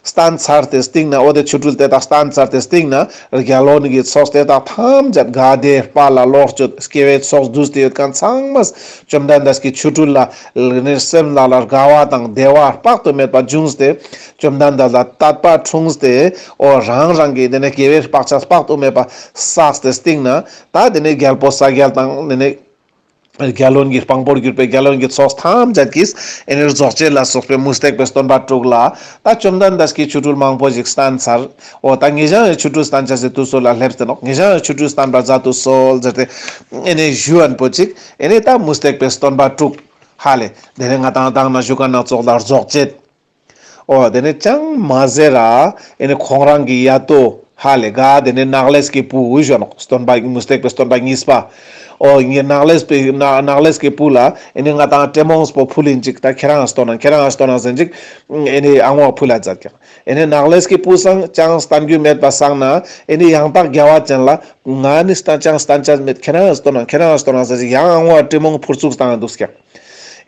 བསྟན་ཚར་ཏེ་སྟིང་ན་འོ་དེ་ཆོ་འཕྲུལ་དེ་དག་བསྟན་ཚར་ཏེ་སྟིང་ན་རྒྱལ་བློན་གྱི་ཚོགས་དེ་དག་ཐམས་ཅད་ག་དེ་དཔའ་ལ་ལོངས་སྤྱོད་སྐྱེ་བོའི་ཚོགས་འདུས་ཏེ་ཡོད་མཁན་ཚང་མས་བཅོམ་ལྡན་འདས་ཀྱི་ཆོ་འཕྲུལ་ལ་ནི་སེམས་ལ་ལ་དགའ་བ་དང་བདེ་བ་དཔག་ཏུ་མེད་པ་འབྱུང་སྟེ་བཅོམ་ལྡན་འདས་ལ་དད་པ་འཁྲུངས་ཏེ་འོ་རང་རང་གི་དེ་ནི་དགེ་བའི་བག་ཆགས་དཔག་ཏུ་མེད་པ་བསགས་ཏེ་སྟིང་ན་ད་དེ་ནི་རྒྱལ་པོ་གསལ་རྒྱལ་དང་དེ་ནི་རྒྱལ་བློན་གྱི་དཔང་པོར་གྱུར་པའི་རྒྱལ་བློན་གྱི་ཚོགས་ཐམས་ཅད་ཀྱིས་ཨེ་ནི་རྫོགས་བྱེད་ལ་སོགས་པའི་མུ་སྟེགས་པའི་སྟོན་པ་དྲུག་ལ་ད་བཅོམ་ལྡན་འདས་ཀྱི་ཆོ་འཕྲུལ་མང་པོ་ཞིག་བསྟན་ཚར། འོ་ད་ངེད་ཅག་ཡང་ཆོ་འཕྲུལ་བསྟན་ཅེས་སི་དུས་ཚོད་ལ་སླེབས་ཏེ་ནོག་ངེད་ཅག་ཡང་ཆོ་འཕྲུལ་བསྟན་པར་མཛད་དུ་གསོལ་ཟེར་ཏེ་ཨེ་ནི་ཞུ་བན་པོ་ཅིག་ཨེ་ནི་ད་མུ་སྟེགས་པའི་སྟོན་པ་དྲུག་ཧ་ལེ་དེ་ནི་ང་དང་དང་ན་ཞུ་མཁན་ན་ཙོགས་ལ་རྫོགས་བྱེད། འོ་དེ་ནི་ཅང་མ་ཟེར་ར་ཨེ་ནི་ཁོང་རང་གི་ཡ་དོ་ཧ་ལེ་ག་དེ་ནི་ནག་ལེས་ཀྱི་བུ་འུ་ཞོ་ནོག་སྟོན་པ་མུ་སྟེགས་པའི་སྟོན་པ་གཉིས་པ། འོ་ངའི་ནག་ལེས་པའི་ན་ནག་ལེས་ཀྱི་བུ་ལ་ཨེ་ནི་ང་དང་ཏྲེ་མོང་སྤོ་ཕུལ་ཡིན་ཅིག་ད་ཁྱེད་རང་སྟོན་ན་ཁྱེད་རང་སྟོན་ན་ཟེར་ཅིག་ཨེ་ནི་ཨ་ངོ་ཕུལ་ལ་མཛད་ཀྱག་ཨེ་ནི་ནག་ལེས་ཀྱི་བུ་སང་ཅང་བསྟན་རྒྱུ་མེད་པ་སང་ན་ཨེ་ནི་ཡང་དག་རྒྱལ་བ་ཅན་ལ་ང་ནི་སྟན་ཅང་བསྟན་ཅང་མེད་ཁྱེད་རང་སྟོན་ན་ཁྱེད་རང་སྟོན་ན་ཟེར་ཅིག་ཡང་ཨ་ངོ་ཏྲེ་མོང་ཕུར་ཚུགས་བཏང་འདུག་ཀྱག་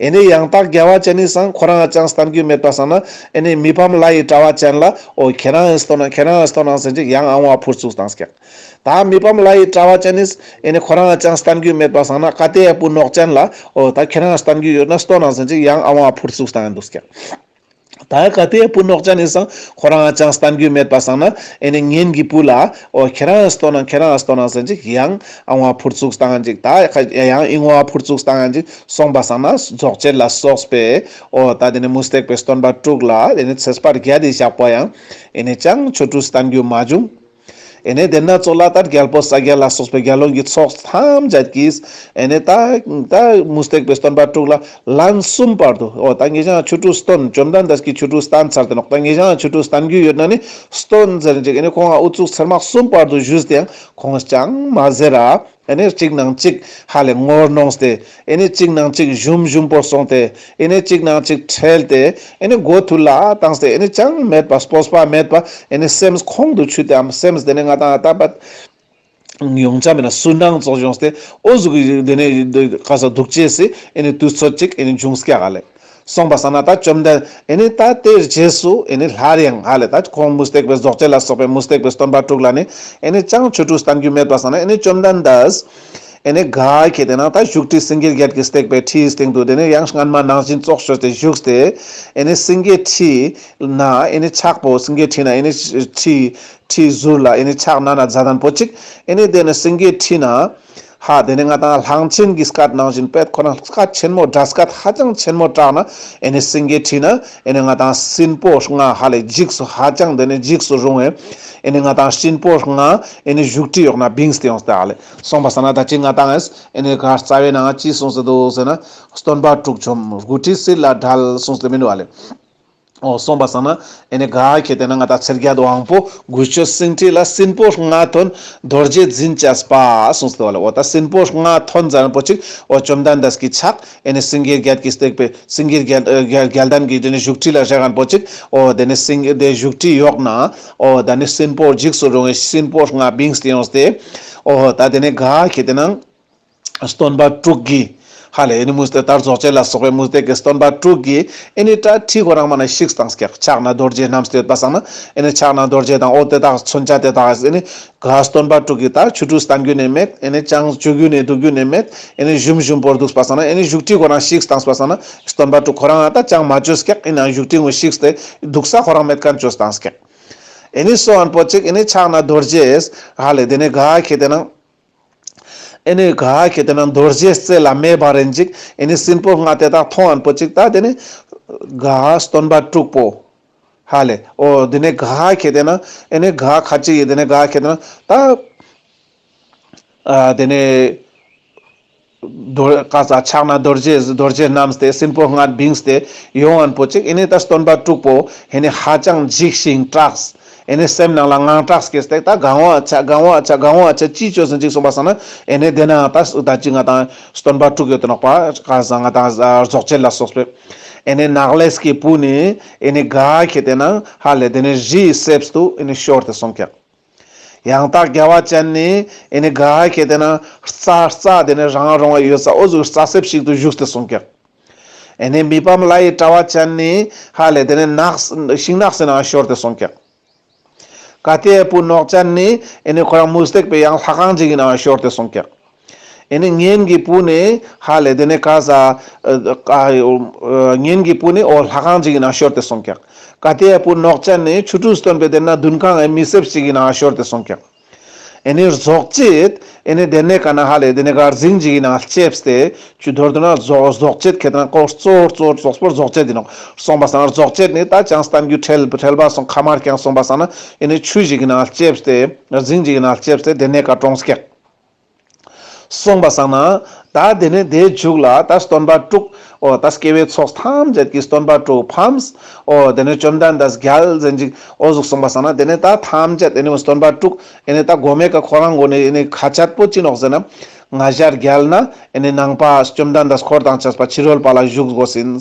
ཨེ་ནི་ཡང་དག་རྒྱལ་བ་ཅན་ནི་སང་ཁོ་རང་ཅང་བསྟན་རྒྱུ་མེད་པ་སང་ན་ཨེ་ནི་མི་ཕམ་ལྷ་ཡི་དྲ་བ་ཅན་ལ་འོ་ཁྱེད་རང་སྟོན་ན་ཁྱེད་རང་སྟོན་ན་ཟེར་ཅིག་ཡང་ཨ་ངོ་ཕུར་ཚུགས་བཏང་ཀྱག་ད་མི་ཕམ་ལྷ་ཡི་དྲ་བ་ཅན་ནི་ཨེ་ནི་ཁོ་རང་ཅང་བསྟན་རྒྱུ་མེད་པ་སང་ན་ཀ་ཏེ་ཡ་བུ་ནོག་ཅན་ལ་འོ་ད་ཁྱེད་རང་སྟོན་རྒྱུ་ཡོད་ན་སྟོན་ན་ཟེར་ཅིག་ཡང་ཨ་ངོ་ཕུར་ཚུགས་བཏང་འདུག་ཀྱག་ད་ཡ་ཀ་ཏེ་བུ་ནོག་ཅན་ནི་སང་ཁོ་རང་ཅང་བསྟན་རྒྱུ་མེད་པ་སང་ན་ཨེ་ནི་ངན་གྱི་བུ་ལ་འོ་ཁྱེད་རང་སྟོན་ན་ཁྱེད་རང་སྟོན་ན་ཟེར་ཅིག་ཡང་ཨ་ངོ་ཕུར་ཚུགས་བཏང་ཅིག་ད་ཡ་ཡང་ཨི་ངོ་ཕུར་ཚུགས་བཏང་ཅིག་སོང་པ་སང་ན་རྫོགས་བྱེད་ལ་སོགས་པའི་འོ་ད་དེ་ནི་མུ་སྟེགས་པའི་སྟོན་པ་དྲུག་ལ་དེ་ནི་ཚེས་པ་བརྒྱད་དེ་བཞག་པ་ཡང་ཨེ་ནི་ཅང་ཆོ་འཕྲུལ་བསྟན་རྒྱུ་མ་བྱུང་། ཨེ་ནེ་དེ་ན་ཙོགས་ལ་ད་རྒྱལ་པོ་ས་རྒྱལ་ལ་སོགས་པའི་རྒྱལ་བློན་གྱི་ཚོགས་ཐམས་ཅད་ཀྱིས་ཨེ་ནེ་ད་ད་མུ་སྟེགས་པའི་སྟོན་པ་དྲུག་ལ་ལན་གསུམ་བར་དུ། འོ་ད་ངེད་ཅག་ཆོ་འཕྲུལ་སྟོན། བཅོམ་ལྡན་འདས་ཀྱི་ཆོ་འཕྲུལ་སྟན་ཚར་ཏེ་ནོག། ད་ངེད་ཅག་ཆོ་འཕྲུལ་སྟན་རྒྱུ་ཡོད་ན་ནི་སྟོན་ཟེར་ཅིག་ཨེ་ནེ་ཁོང་ཨ་ཨུ་ཚུགས་ཚེར་མ་གསུམ་བར་དུ་ཞུས་ཏེ་ཡང་ཁོང་ཅང་མ་ཟེར་ར། ཨེ་ནེ་གཅིག་ནང་གཅིག་ཧ་ལས་ངོ་གནོངས་ཏེ། ཨེ་ནེ་གཅིག་ནང་གཅིག་ཞུམ་ཞུམ་པོ་སོང་སྟེ། ཨེ་ནེ་གཅིག་ནང་གཅིག་ཁྲེལ་ཏེ། ཨེ་ནེ་མགོ་ཐུར་ལ་བཏང་སྟེ། ཨེ་ནེ་ཅང་མེད་པ་སྤོབས་པ་མེད་པ། ཨེ་ནེ་སེམས་ཁོང་དུ་ཆུད་དེའམ་སེམས་དེ་ནེ་ང་ཏང་ཨ་ད་པ་ཡོང་ཆ་མེད་ན་སུན་སྣང་ཙོགས་བྱུང་སྟེ། འོ་ཟུག་གི་དེ་ནེ་ག་ས་འདུག་ཅེས་སི་ཨེ་ནེ་དུས་ཚོད་ཅིག་ཨེ་ནེ་འབྱུང་སྐྱག་ག་ལེ། སོང་པ་སང་ན་ད་བཅོམ་ལྡན་ཨེ་ནེ་ད་དེའི་རྗེས་སུ་ཨེ་ནེ་སླར་ཡང་ཧ་ལས་ད་ཁོང་མུ་སྟེགས་པའི་རྫོགས་བྱེད་ལ་སོགས་པའི་མུ་སྟེགས་པའི་སྟོན་པ་དྲུག་ལ་ནི་ཨེ་ནེ་ཅང་ཆོ་འཕྲུལ་སྟན་རྒྱུ་མེད་པ་སང་ན་ཨེ་ནེ་བཅོམ་ལྡན་འདས་ཨེ་ནེ་ག་ཁེ་ཏེ་ན་ད་བཞུགས་ཁྲི་སེང་གེ་བརྒྱད་ཀྱིས་བཏེགས་པའི་ཁྲིའི་སྟེང་དུ་དེ་ནེ་ཡང་སྔན་མ་ནང་བཞིན་ཙོགས་བྱས་ཏེ་བཞུགས་ཏེ། ཨེ་ནེ་སེང་གེའི་ཁྲི་ན་ཨེ་ནེ་ཕྱག་པོ་སེང་གེའི་ཁྲི་ན་ཨེ་ནེ་ཁྲི་ཁྲིའི་ཟུར་ལ་ཨེ་ནེ་ཕྱག་ན་ན་མཛད་དན་པོ་ཅིག། ཨེ་ནེ་དེ་ནེ་སེང་གེའི་ཁྲི་ན་ཧ་དེ་ནེ་ང་ཏང་གླང་ཆེན་གྱི་སྐད་ནང་བཞིན་པད་ཁོ་ན་སྐད་ཆེན་མོ་སྒྲ་སྐད་ཧ་ཅང་ཆེན་མོ་གྲགས་ན། ཨེ་ནེ་སེང་གེའི་ཁྲི་ན་ཨེ་ནེ་ང་ཏང་སྲིན་པོ་ལྔ་ཧ་ལས་འཇིགས་སུ་ཧ་ཅང་དེ་ནེ་འཇིགས་སུ་རུང་བའི་ཨེ་ནེ་ང་ཏང་སྲིན་པོ་ལྔ་ཨེ་ནེ་བཞུགས་ཁྲི་འོག་ན་བིངས་ཏེ་ཡོངས་ཏེ་ཧ་ལས། སོང་པ་སང་ན་ད་ཅི་ང་ཏང་ཨེ་ནེ་ག་རྩ་བའི་ནང་ཅི་གསུངས་ཏེ་འདུག་ཟེར་ན། སྟོན་པ་དྲུག་བྱོན་དགུ་ཁྲི་སྲིད་ལ་བྲལ་གསུངས་ཏེ་མི་འདུག་ཨ་ལེ། འོ་སོང་པ་སང་ན་ཨེ་ནེ་ག་ཁེ་ཏེ་ན་ང་ཏང་ཚེ་རྒྱལ་དབང་པོ་དགུ་བཅུ་སེང་ཁྲི་ལ་སྲིན་པོ་ལྔ་ཐོན་རྡོ་རྗེ་འཛིན་བྱས་པ་གསུངས་ཏེ་འདུག་ཨ་ལེ། འོ་ད་སྲིན་པོ་ལྔ་ཐོན་ཟེར་པོ་ཅིག་འོ་བཅོམ་ལྡན་འདས་ཀྱི་ཕྱག་ཨེ་ནེ་སེང་གེ་བརྒྱད་ཀྱིས་བཏེགས་པའི་སེང་གེ་བརྒྱད་ཨ་བརྒྱད་བརྒྱད་ལྡན་གྱི་དེ་ནེ་བཞུགས་ཁྲི་ལ་བཞག་མཁན་པོ་ཅིག། འོ་དེ་ནེ་སེང་གེ་དེ་བཞུགས་ཁྲི་འོག་ན་འོ་ད་ནི་སྲིན་པོ་འཇིགས་སུ་རུང་བའི་སྲིན་པོ་ལྔ་བིངས་ཏེ་ཡོངས་ཏེ། འོ་ད་དེ་ནེ་ག་ཁེ་ཏེ་ན་སྟོན་པ་དྲུག་གི་ཧ་ལས་ཨེ་ནེ་མུ་སྟེགས་ད་རྫོགས་བྱེད་ལ་སོགས་པའི་མུ་སྟེགས་ཀྱི་སྟོན་པ་དྲུག་གི་ཨེ་ནེ་ད་ཁྲི་ཁོ་རང་མ་ན་བཤིགས་བཏང་སྐྱག། ཕྱག་ན་རྡོ་རྗེ་བསྣམས་ཏེ་ཡོད་པ་སང་ན་ཨེ་ནེ་ཕྱག་ན་རྡོ་རྗེ་དང་འོ་དེ་དག་མཚོན་ཆ་དེ་དག་ཨེ་ནེ་ག་སྟོན་པ་དྲུག་གི་ད་ཆོ་འཕྲུལ་སྟན་རྒྱུ་ནི་མེད། ཨེ་ནེ་ཅང་བཅོ་རྒྱུ་ནི་འདུག་རྒྱུ་ནི་མེད། ཨེ་ནེ་ཞུམ་ཞུམ་པོར་འདུག་པ་སང་ན་ཨེ་ནེ་བཞུགས་ཁྲི་ཁོ་རང་བཤིགས་བཏང་པ་སང་ན་སྟོན་པ་དྲུག་ཁོ་རང་ད་ཅང་མ་བཅོས་སྐྱག། ཨེ་ནེ་བཞུགས་ཁྲི་ངོ་བཤིགས་ཏེ་འདུག་ས་ཁོ་རང་མེད་མཁན་བཅོས་བཏང་སྐྱག། ཨེ་ནེ་སོང་མཁན་པོ་ཅིག་ཨེ་ནེ་ཕྱག་ན་རྡོ་རྗེས་ཧ་ལས་དེ་ནེ་ག་ཁེ་ཏེ་ན་ཨེ་ནེ་ག་ཁེ་ཏེ་ན་རྡོ་རྗེ་རྩེ་ལ་མེ་འབར་རེན་ཅིག། ཨེ་ནེ་སྲིན་པོ་ལྔ་དེ་དག་མཐོང་མཁན་པོ་ཅིག། ད་དེ་ནེ་ག་སྟོན་པ་དྲུག་པོ་ཧ་ལས་འོ་དེ་ནེ་ག་ཁེ་ཏེ་ན་ཨེ་ནེ་ག་ཁ་ཅིག་ཡེ་དེ་ནེ་ག་ཁེ་ཏེ་ན་ད་ཨ་དེ་ནེ་རྡོ་ག་ས་ཕྱག་ན་རྡོ་རྗེ་རྡོ་རྗེ་བསྣམས་ཏེ་སྲིན་པོ་ལྔ་བིངས་ཏེ་ཡོང་མཁན་པོ་ཅིག། ཨེ་ནེ་ད་སྟོན་པ་དྲུག་པོ་ཨེ་ནེ་ཧ་ཅང་འཇིགས་ཤིང་སྐྲགས། ཨེ་ནེ་སེམས་ནང་ལ་དངངས་སྐྲག་སྐྱེས་ཏེ་ད་གང་བ་ཆ་གང་བ་ཆ་གང་བ་ཆ་ཅི་བཅོས་ཟེར་ཅིག་སོང་པ་སང་ན་ཨེ་ནེ་དེ་ན་ད་ད་ཅི་ང་ཏང་སྟོན་པ་དྲུག་ཡོད་དེ་ནོག་པ། ག་ས་ང་ཏང་རྫོགས་བྱེད་ལ་སོགས་པའི་ཨེ་ནེ་ནག་ལས་ཀྱི་བུ་ནི་ཨེ་ནེ་ག་ཁེ་ཏེ་ན་ཧ་ལས་དེ་ནེ་རིའི་གསེབ་ཏུ་ཨེ་ནེ་ཤོར་ཏེ་སོང་སྐྱག། ཡང་དག་རྒྱལ་བ་ཅན་ནི་ཨེ་ནེ་ག་ཁེ་ཏེ་ན་རྩྭ་རྩྭ་དེ་ནེ་རང་རོང་བ་ཡོད་ས་འོ་ཟུག་རྩྭ་གསེབ་ཞིག་ཏུ་བཞུགས་ཏེ་སོང་སྐྱག། ཨེ་ནེ་མི་ཕམ་ལྷ་ཡི་གྲྭ་བ་ཅན་ནི་ཧ་ལས་དེ་ནེ་ནགས་ཤིང་ནགས་སི་ནང་ཤོར་ཏེ་སོང་སྐྱག། ཀ་ཏྱའི་བུ་ནོག་ཅན་ནི་ཨེ་ནེ་ཁོ་རང་མུ་སྟེགས་པའི་ཡང་ལྷ་ཁང་ཅིག་གི་ནང་ཤོར་ཏེ་སོང་སྐྱག། ཨེ་ནེ་གཉེན་གྱི་བུ་ནི་ཧ་ལས་དེ་ནེ་ག་ས་ཨ་ཨ་གཉེན་གྱི་བུ་ནི་འོ་ལྷ་ཁང་ཅིག་གི་ནང་ཤོར་ཏེ་སོང་སྐྱག། ཀ་ཏྱའི་བུ་ནོག་ཅན་ནི་ཆོ་འཕྲུལ་སྟོན་པའི་དེ་ན་འདུན་ཁང་ངི་མི་གསེབ་ཅིག་གི་ནང་ཤོར་ཏེ་སོང་སྐྱག། ཨེ་ནེ་རྫོགས་བྱེད་ཨེ་ནེ་དེ་ནེ་ག་ན་ཧ་ལས་དེ་ནེ་ག་རྫིང་ཅིག་གི་ནང་ལྕེབས་ཏེ་ཆུ་མདོར་བསྡུ་ན་རྫོགས་རྫོགས་བྱེད་ཁེ་ཏེ་ན་ཀོ་གཙོ་བོ་གཙོ་བོ་གཙོ་བོ་རྫོགས་བྱེད་དེ་ནོག། སོང་པ་སང་ན་རྫོགས་བྱེད་ནི་ད་ཅང་སྟན་རྒྱུ་ཁྲེལ་ཁྲེལ་བ་སོང་ཁ་མར་ཀྱང་སོང་པ་སང་ན་ཨེ་ནེ་ཆུ་ཞིག་གི་ནང་ལྕེབས་ཏེ་རྫིང་ཞིག་གི་ནང་ལྕེབས་ཏེ་དེ་ནེ་ཀ་གྲོངས་སྐྱག། སོང་པ་སང་ན་ད་དེ་ནེ་དེའི་མཇུག་ལ་ད་སྟོན་པ་དྲུག་འོ་ད་སྐྱེ་བོའི་ཚོགས་ཐམས་ཅད་ཀྱི་སྟོན་པ་དྲུག་ཕམ། འོ་དེ་ནེ་བཅོམ་ལྡན་འདས་རྒྱལ་ཟེར་ཅིག་འོ་ཟུག་སོང་པ་སང་ན་དེ་ནེ་ད་ཐམས་ཅད་དེ་ནེ་སྟོན་པ་དྲུག་ཨེ་ནེ་ད་གོ་མེ་ཀ་ཁོ་རང་གོ་ནེ་ཨེ་ནེ་ཁ་ཆད་པོ་ཅི་ནོག་ཟེར་ན། ང་ཞ་རྒྱལ་ན་ཨེ་ནེ་ནང་པ་བཅོམ་ལྡན་འདས་འཁོར་དང་བཅས་པ་ཕྱི་རོལ་པ་ལ་བཞུགས་དགོས་ཟིན།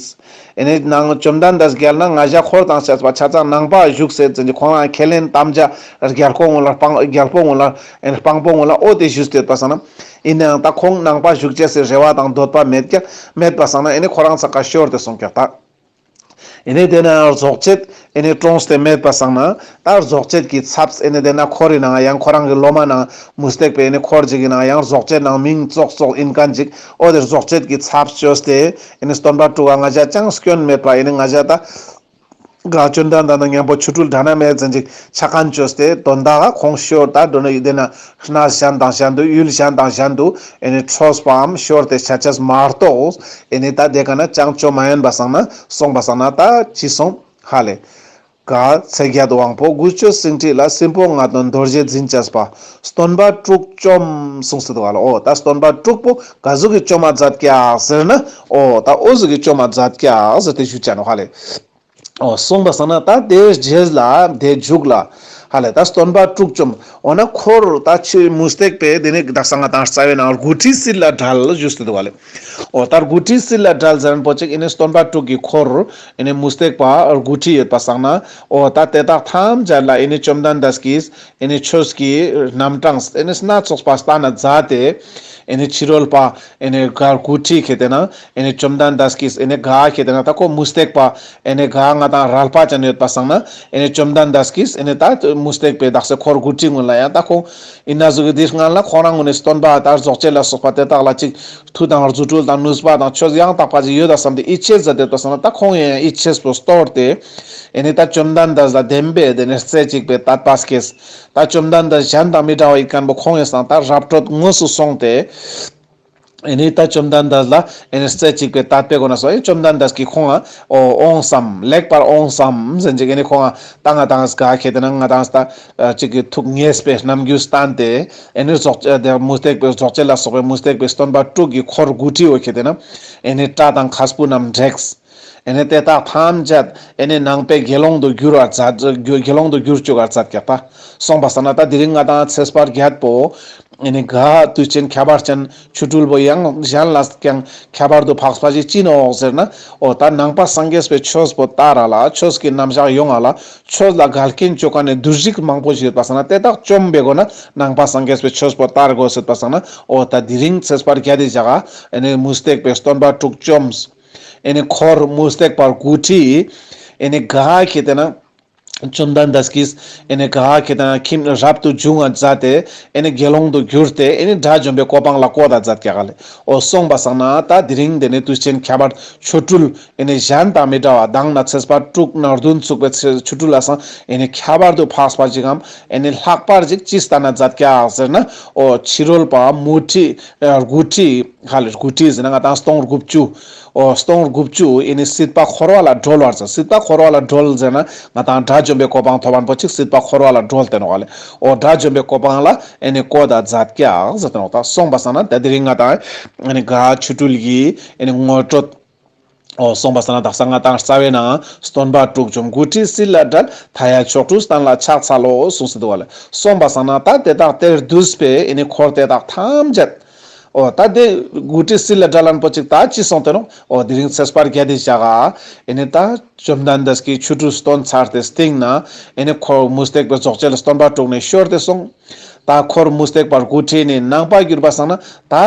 ཨེ་ནེ་ནང་བཅོམ་ལྡན་འདས་རྒྱལ་ན་ང་ཞ་འཁོར་དང་བཅས་པ་ཆ་ཚང་ནང་པ་བཞུགས་ཟེར་ཟེར་ཅིག་ཁོང་རང་ཁས་ལེན་དམ་བཅའ་རྒྱལ་པོ་ངོ་ལ་སྤང་རྒྱལ་པོ་ངོ་ལ་ཨེ་ནེ་སྤང་པོ་ངོ་ལ་འོ་དེ་ཞུས་ཏེ་ཡོད་པ་སང་ན། ཨིན་ནའང་ད་ཁོང་ནང་པ་བཞུགས་ཅེས་སི་རེ་བ་དང་འདོད་པ་མེད་ཀྱག་མེད་པ་སང་ན་ཨེ་ནེ་ཁོ་རང་ཚང་ཀ་ཤོར་ཏེ་སོང་ཀྱག་ད། ཨེ་ནེ་དེ་ན་རྫོགས་བྱེད་ཨེ་ནེ་གྲོངས་ཏེ་མེད་པ་སང་ན་ད་རྫོགས་བྱེད་ཀྱི་ཚབ་ཨེ་ནེ་དེ་ན་འཁོར་རི་ནང་ཡང་ཁོ་རང་གི་སློབ་མ་ནང་མུ་སྟེགས་པའི་ཨེ་ནེ་འཁོར་ཅིག་གི་ནང་ཡང་རྫོགས་བྱེད་ནང་མིང་ཙོགས་ཙོགས་ཨིན་མཁན་ཅིག་འོ་དེ་རྫོགས་བྱེད་ཀྱི་ཚབ་བཅོས་ཏེ་ཨེ་ནེ་སྟོན་པ་དྲུག་ག་ང་ཞ་ཅང་སྐྱོན་མེད་པ་ཨེ་ནེ་ང་ཞ་ད་ག་བཅོམ་ལྡན་འདས་དང་མཉམ་པོ་ཆོ་འཕྲུལ་འདྲ་ན་མེད་ཟེར་ཅིག་ཆ་མཁན་བཅོས་ཏེ་དོན་དག་ག་ཁོང་ཤོར་ད་འགྲོ་ན་ཡི་དེ་ན་གནས་གཞན་དང་གཞན་དུ་ཡུལ་གཞན་དང་གཞན་དུ་ཨེ་ནེ་འཕྲོས་པའམ་ཤོར་ཏེ་ཆ་ཅེས་མ་གཏོགས་ཨེ་ནེ་ད་དེ་ག་ན་ཅང་བཅོ་མ་ཡིན་པ་སང་ན་སོང་པ་སང་ན་ད་ཅི་སོང་ཧ་ལས། ག་ཚེས་བརྒྱད་དབང་པོ་དགུ་བཅུ་སེང་ཁྲི་ལ་སྲིན་པོ་ལྔ་སྟོན་རྡོ་རྗེ་འཛིན་བྱས་པ། སྟོན་པ་དྲུག་བཅོམ་གསུངས་སེ་འདུག་ག་ལེ། འོ་ད་སྟོན་པ་དྲུག་པོ་ག་ཟུག་གི་བཅོམ་མ་མཛད་ཀྱག་ཟེར་ན། འོ་ད་འོ་ཟུག་གི་བཅོམ་མ་མཛད་ཀྱག་ཟེར་ཏེ་ཞུ་ཅེས་ནོག་ཧ་ལེ། འོ་སོང་པ་སང་ན་ད་དེ་རྗེས་ལ་དེ་མཇུག་ལ་ཧ་ལེ་ད་སྟོན་པ་དྲུག་བཅོམ། འོ་ན་འཁོར་ད་ཆུ་མུ་སྟེགས་པའི་དེ་ནི་དག་ས་ང་དང་རྩ་བའི་ནང་དགུ་ཁྲི་སྲིད་ལ་བྲལ་ཞུས་ཏེ་འདུག་ག་ལེ། འོ་ད་དགུ་ཁྲི་སྲིད་ལ་བྲལ་ཟེར་མཁན་པོ་ཅིག་ཨེ་ནི་སྟོན་པ་དྲུག་གི་འཁོར་ཨེ་ནི་མུ་སྟེགས་པ་དགུ་ཁྲི་ཡོད་པ་སང་ན། འོ་ད་དེ་དག་ཐམས་ཅད་ལ་ཨེ་ནི་བཅོམ་ལྡན་འདས་ཀྱིས་ཨེ་ནི་ཆོས་ཀྱི་རྣམ་གྲངས་ཨེ་ནི་སྣ་ཚོགས་པ་བསྟན་ན་མཛད་དེ། ཨེ་ནི་ཕྱི་རོལ་པ་ཨེ་ནི་ག་དགུ་ཁྲི་ཁེ་ཏེ་ན་ཨེ་ནི་བཅོམ་ལྡན་འདས་ཀྱིས་ཨེ་ནི་ག་ཁེ་ཏེ་ན་ད་ཁོ་མུ་སྟེགས་པ་ཨེ་ནི་ག་ང་དང་རལ་པ་ཅན་ཡོད་པ་སང་ན་ཨེ་ནི་བཅོམ་ལྡན་འདས་ཀྱིས་ཨེ་ནི་ད་མུ་སྟེགས་པའི་དག་ས་འཁོར་དགུ་ཁྲི་ཀུན་ལ་ཡང་ད་ཁོ་ཨིན་ན་ཟུག་གི་དེ་སྔ་ལ་ཁོ་རང་ངོས་ནས་སྟོན་པ་ད་རྫོགས་བྱེད་ལ་སོགས་པ་དེ་དག་ལ་ཅིག་མཐུ་དང་རྫུ་འཕྲུལ་དང་ནུས་པ་དང་ཆོས་ཡང་དག་པ་ཅིག་ཡོད་ད་བསམ་སྟེ་ཡིད་ཆེས་མཛད་དེ་ཡོད་པ་སང་ན། ད་ཁོང་ཡང་ཡིད་ཆེས་པོ་སྟོར་ཏེ་ཨེ་ནི་ད་བཅོམ་ལྡན་འདས་ལ་བདེན་པའི་དེ་ནི་རྩེ་གཅིག་པའི་དད་པ་སྐྱེས། ད་བཅོམ་ལྡན་འདས་གཞན་དང་མི་འདྲ་བ་ཡིན་མཁན་པོ་ཁོང་ཡང་སང་ད་རབ་ཏུ་དངོས་སུ་སོང་སྟེ། ཨེ་ནི་ད་བཅོམ་ལྡན་འདས་ལ་ཨེ་ནི་རྩེ་གཅིག་པའི་དད་པའི་སྒོ་ནས་སོ་ཨེ་བཅོམ་ལྡན་འདས་ཀྱིས་ཁོང་ང་འོ་འོང་སམ་ལེགས་པར་འོང་སམ་ཟེར་ཅིག་ཨེ་ནི་ཁོང་ང་ད་ང་དང་ག་ཁེ་ཏེ་ན་ང་དང་ད་ཅིག་གི་ཐུགས་མཉེས་པའི་རྣམ་འགྱུར་བསྟན་ཏེ། ཨེ་ནི་རྫོགས་ཨེ་དེ་མུ་སྟེགས་པའི་རྫོགས་བྱེད་ལ་སོགས་པའི་མུ་སྟེགས་པའི་སྟོན་པ་དྲུག་གི་འཁོར་དགུ་ཁྲི་འོ་ཁེ་ཏེ་ན་ཨེ་ནི་སྐྲ་དང་མཁལ་སྤུ་རྣམས་བྲེགས། ཨེ་ནི་དེ་དག་ཐམས་ཅད་ཨེ་ནི་ནང་པའི་དགེ་སློང་དུ་འགྱུར་བར་མཛད། དགེ་སློང་དུ་འགྱུར་བཅུག་པར་མཛད་ཀྱག་ད་སོང་པ་སང་ན་ད་དེ་རིང་ང་དང་ཚེས་པ་བརྒྱད་པོ་ཨེ་ནི་ག་དུས་ཆེན་ཁྱད་པར་ཅན་ཆོ་འཕྲུལ་པོ་ཡང་གཞན་ལས་ཀྱང་ཁྱད་པར་དུ་འཕགས་པ་ཞིག་ཅི་ནོག་ཟེར་ན། འོ་ད་ནང་པ་སངས་རྒྱས་པའི་ཆོས་པོ་དར་ར་ལ་ཆོས་ཀྱི་རྣམ་གཞག་ཡོང་ང་ལ་ཆོས་ལ་འགལ་རྐྱེན་བཅོ་མཁན་ནི་བདུད་རིགས་མང་པོ་ཞིག་ཡོད་པ་སང་ན་དེ་དག་བཅོམ་པའི་སྒོ་ན་ནང་པ་སངས་རྒྱས་པའི་ཆོས་པོ་དར་དགོས་ཟེར་པ་སང་ན། འོ་ད་དེ་རིང་ཚེས་པ་བརྒྱད་དེ་བཞག་ག་ཨེ་ནི་མུ་སྟེགས་པའི་སྟོན་པ་དྲུག་བཅོམ། ཨེ་ནི་འཁོར་མུ་སྟེགས་པ་དགུ་ཁྲི་ཨེ་ནི་ག་ཁེ་ཏེ་ན་བཅོམ་ལྡན་འདས་ཀྱིས་ཨེ་ནི་ག་ཁེ་ཏེ་ན་ཁྱིམ་རབ་ཏུ་བྱུང་བ་མཛད་དེ་ཨེ་ནི་དགེ་སློང་དུ་གྱུར་ཏེ་ཨེ་ནི་དགྲ་བཅོམ་པའི་གོ་འཕང་ལ་བཀོད་ད་མཛད་ཀྱག་ལེ། འོ་སོང་པ་སང་ན་ད་དེ་རིང་དེ་ནི་དུས་ཆེན་ཁྱད་པར་ཆོ་འཕྲུལ་ཨེ་ནི་གཞན་དང་མི་འདྲ་བ་དང་ན་ཚེས་པ་དྲུག་ན་བདུན་ཚུགས་པའི་ཚེ་ཆོ་འཕྲུལ་ལ་སང་ཨེ་ནི་ཁྱད་པར་དུ་འཕགས་པ་ཅིག་གམ་ཨེ་ནི་ལྷག་པར་ཅིག་ཅི་བསྟན་ན་མཛད་ཀྱག་ཟེར་ན། འོ་ཕྱི་རོལ་པ་མུ་ཁྲི་ཨེ་དགུ་ཁྲི་ཧ་ལེ་དགུ་ཁྲི་ཟེར་ན་ང་དང་སྟོང་དགུ་བཅུ། འོ་སྟོང་དགུ་བཅུ་ཨེ་ནི་སྲིད་པ་འཁོར་བ་ལ་སྒྲོལ་བར་མཛད། སྲིད་པ་འཁོར་བ་ལ་སྒྲོལ་ཟེར་ན་ང་དང་དགྲ་བཅོམ་པའི་གོ་འཕང་ཐོབ་པ་པོ་ཅིག་སྲིད་པ་འཁོར་བ་ལ་སྒྲོལ་ཏེ་ནོག་ལེ། འོ་དགྲ་བཅོམ་པའི་གོ་འཕང་ལ་ཨེ་ནི་བཀོད་ད་མཛད་ཀྱག་ཟེར་ཏེ་ནོག་ད་སོང་པ་སང་ན་ད་དེ་རིང་ང་དང་ཨེ་ནི་ག་ཆོ་འཕྲུལ་གྱི་ཨེ་ནི་ངོ་སྤྲོད། འོ་སོང་པ་སང་ན་དག་ས་ང་དང་རྩ་བའི་ནང་སྟོན་པ་དྲུག་བཅོམ་དགུ་ཁྲི་སྲིད་ལ་བྲལ། མཐའ་ཡས་མཆོག་སྤྲུལ་བསྟན་ལ་ཕྱག་འཚལ་ལོ་གསུངས་སེ་འདུག་པ་ལེ། སོང་པ་སང་ན་ད་དེ་དག་དེར་འདུས་པའི་ཨེ་ནི་འཁོར་དེ་དག་ཐམས་ཅད། འོ་ད་དེ་དགུ་ཁྲི་སྲིད་ལ་བྲལ་ལན་པོ་ཅིག་ད་ཅི་སོང་སྟེ་ནོག་འོ་དེ་རིང་ཚེས་པ་བརྒྱད་དེ་བཞག་ག་ཨེ་ནི་ད་བཅོམ་ལྡན་འདས་ཀྱིས་ཆོ་འཕྲུལ་སྟོན་ཚར་ཏེ་སྟིང་ན་ཨེ་ནི་འཁོར་མུ་སྟེགས་པའི་རྫོགས་བྱེད་ལ་སྟོན་པ་དྲུག་ནི་ཤོར་ཏེ་སོང་། ད་འཁོར་མུ་སྟེགས་པ་དགུ་ཁྲི་ནི་ནང་པ་གྱུར་པ་སང་ན་ད་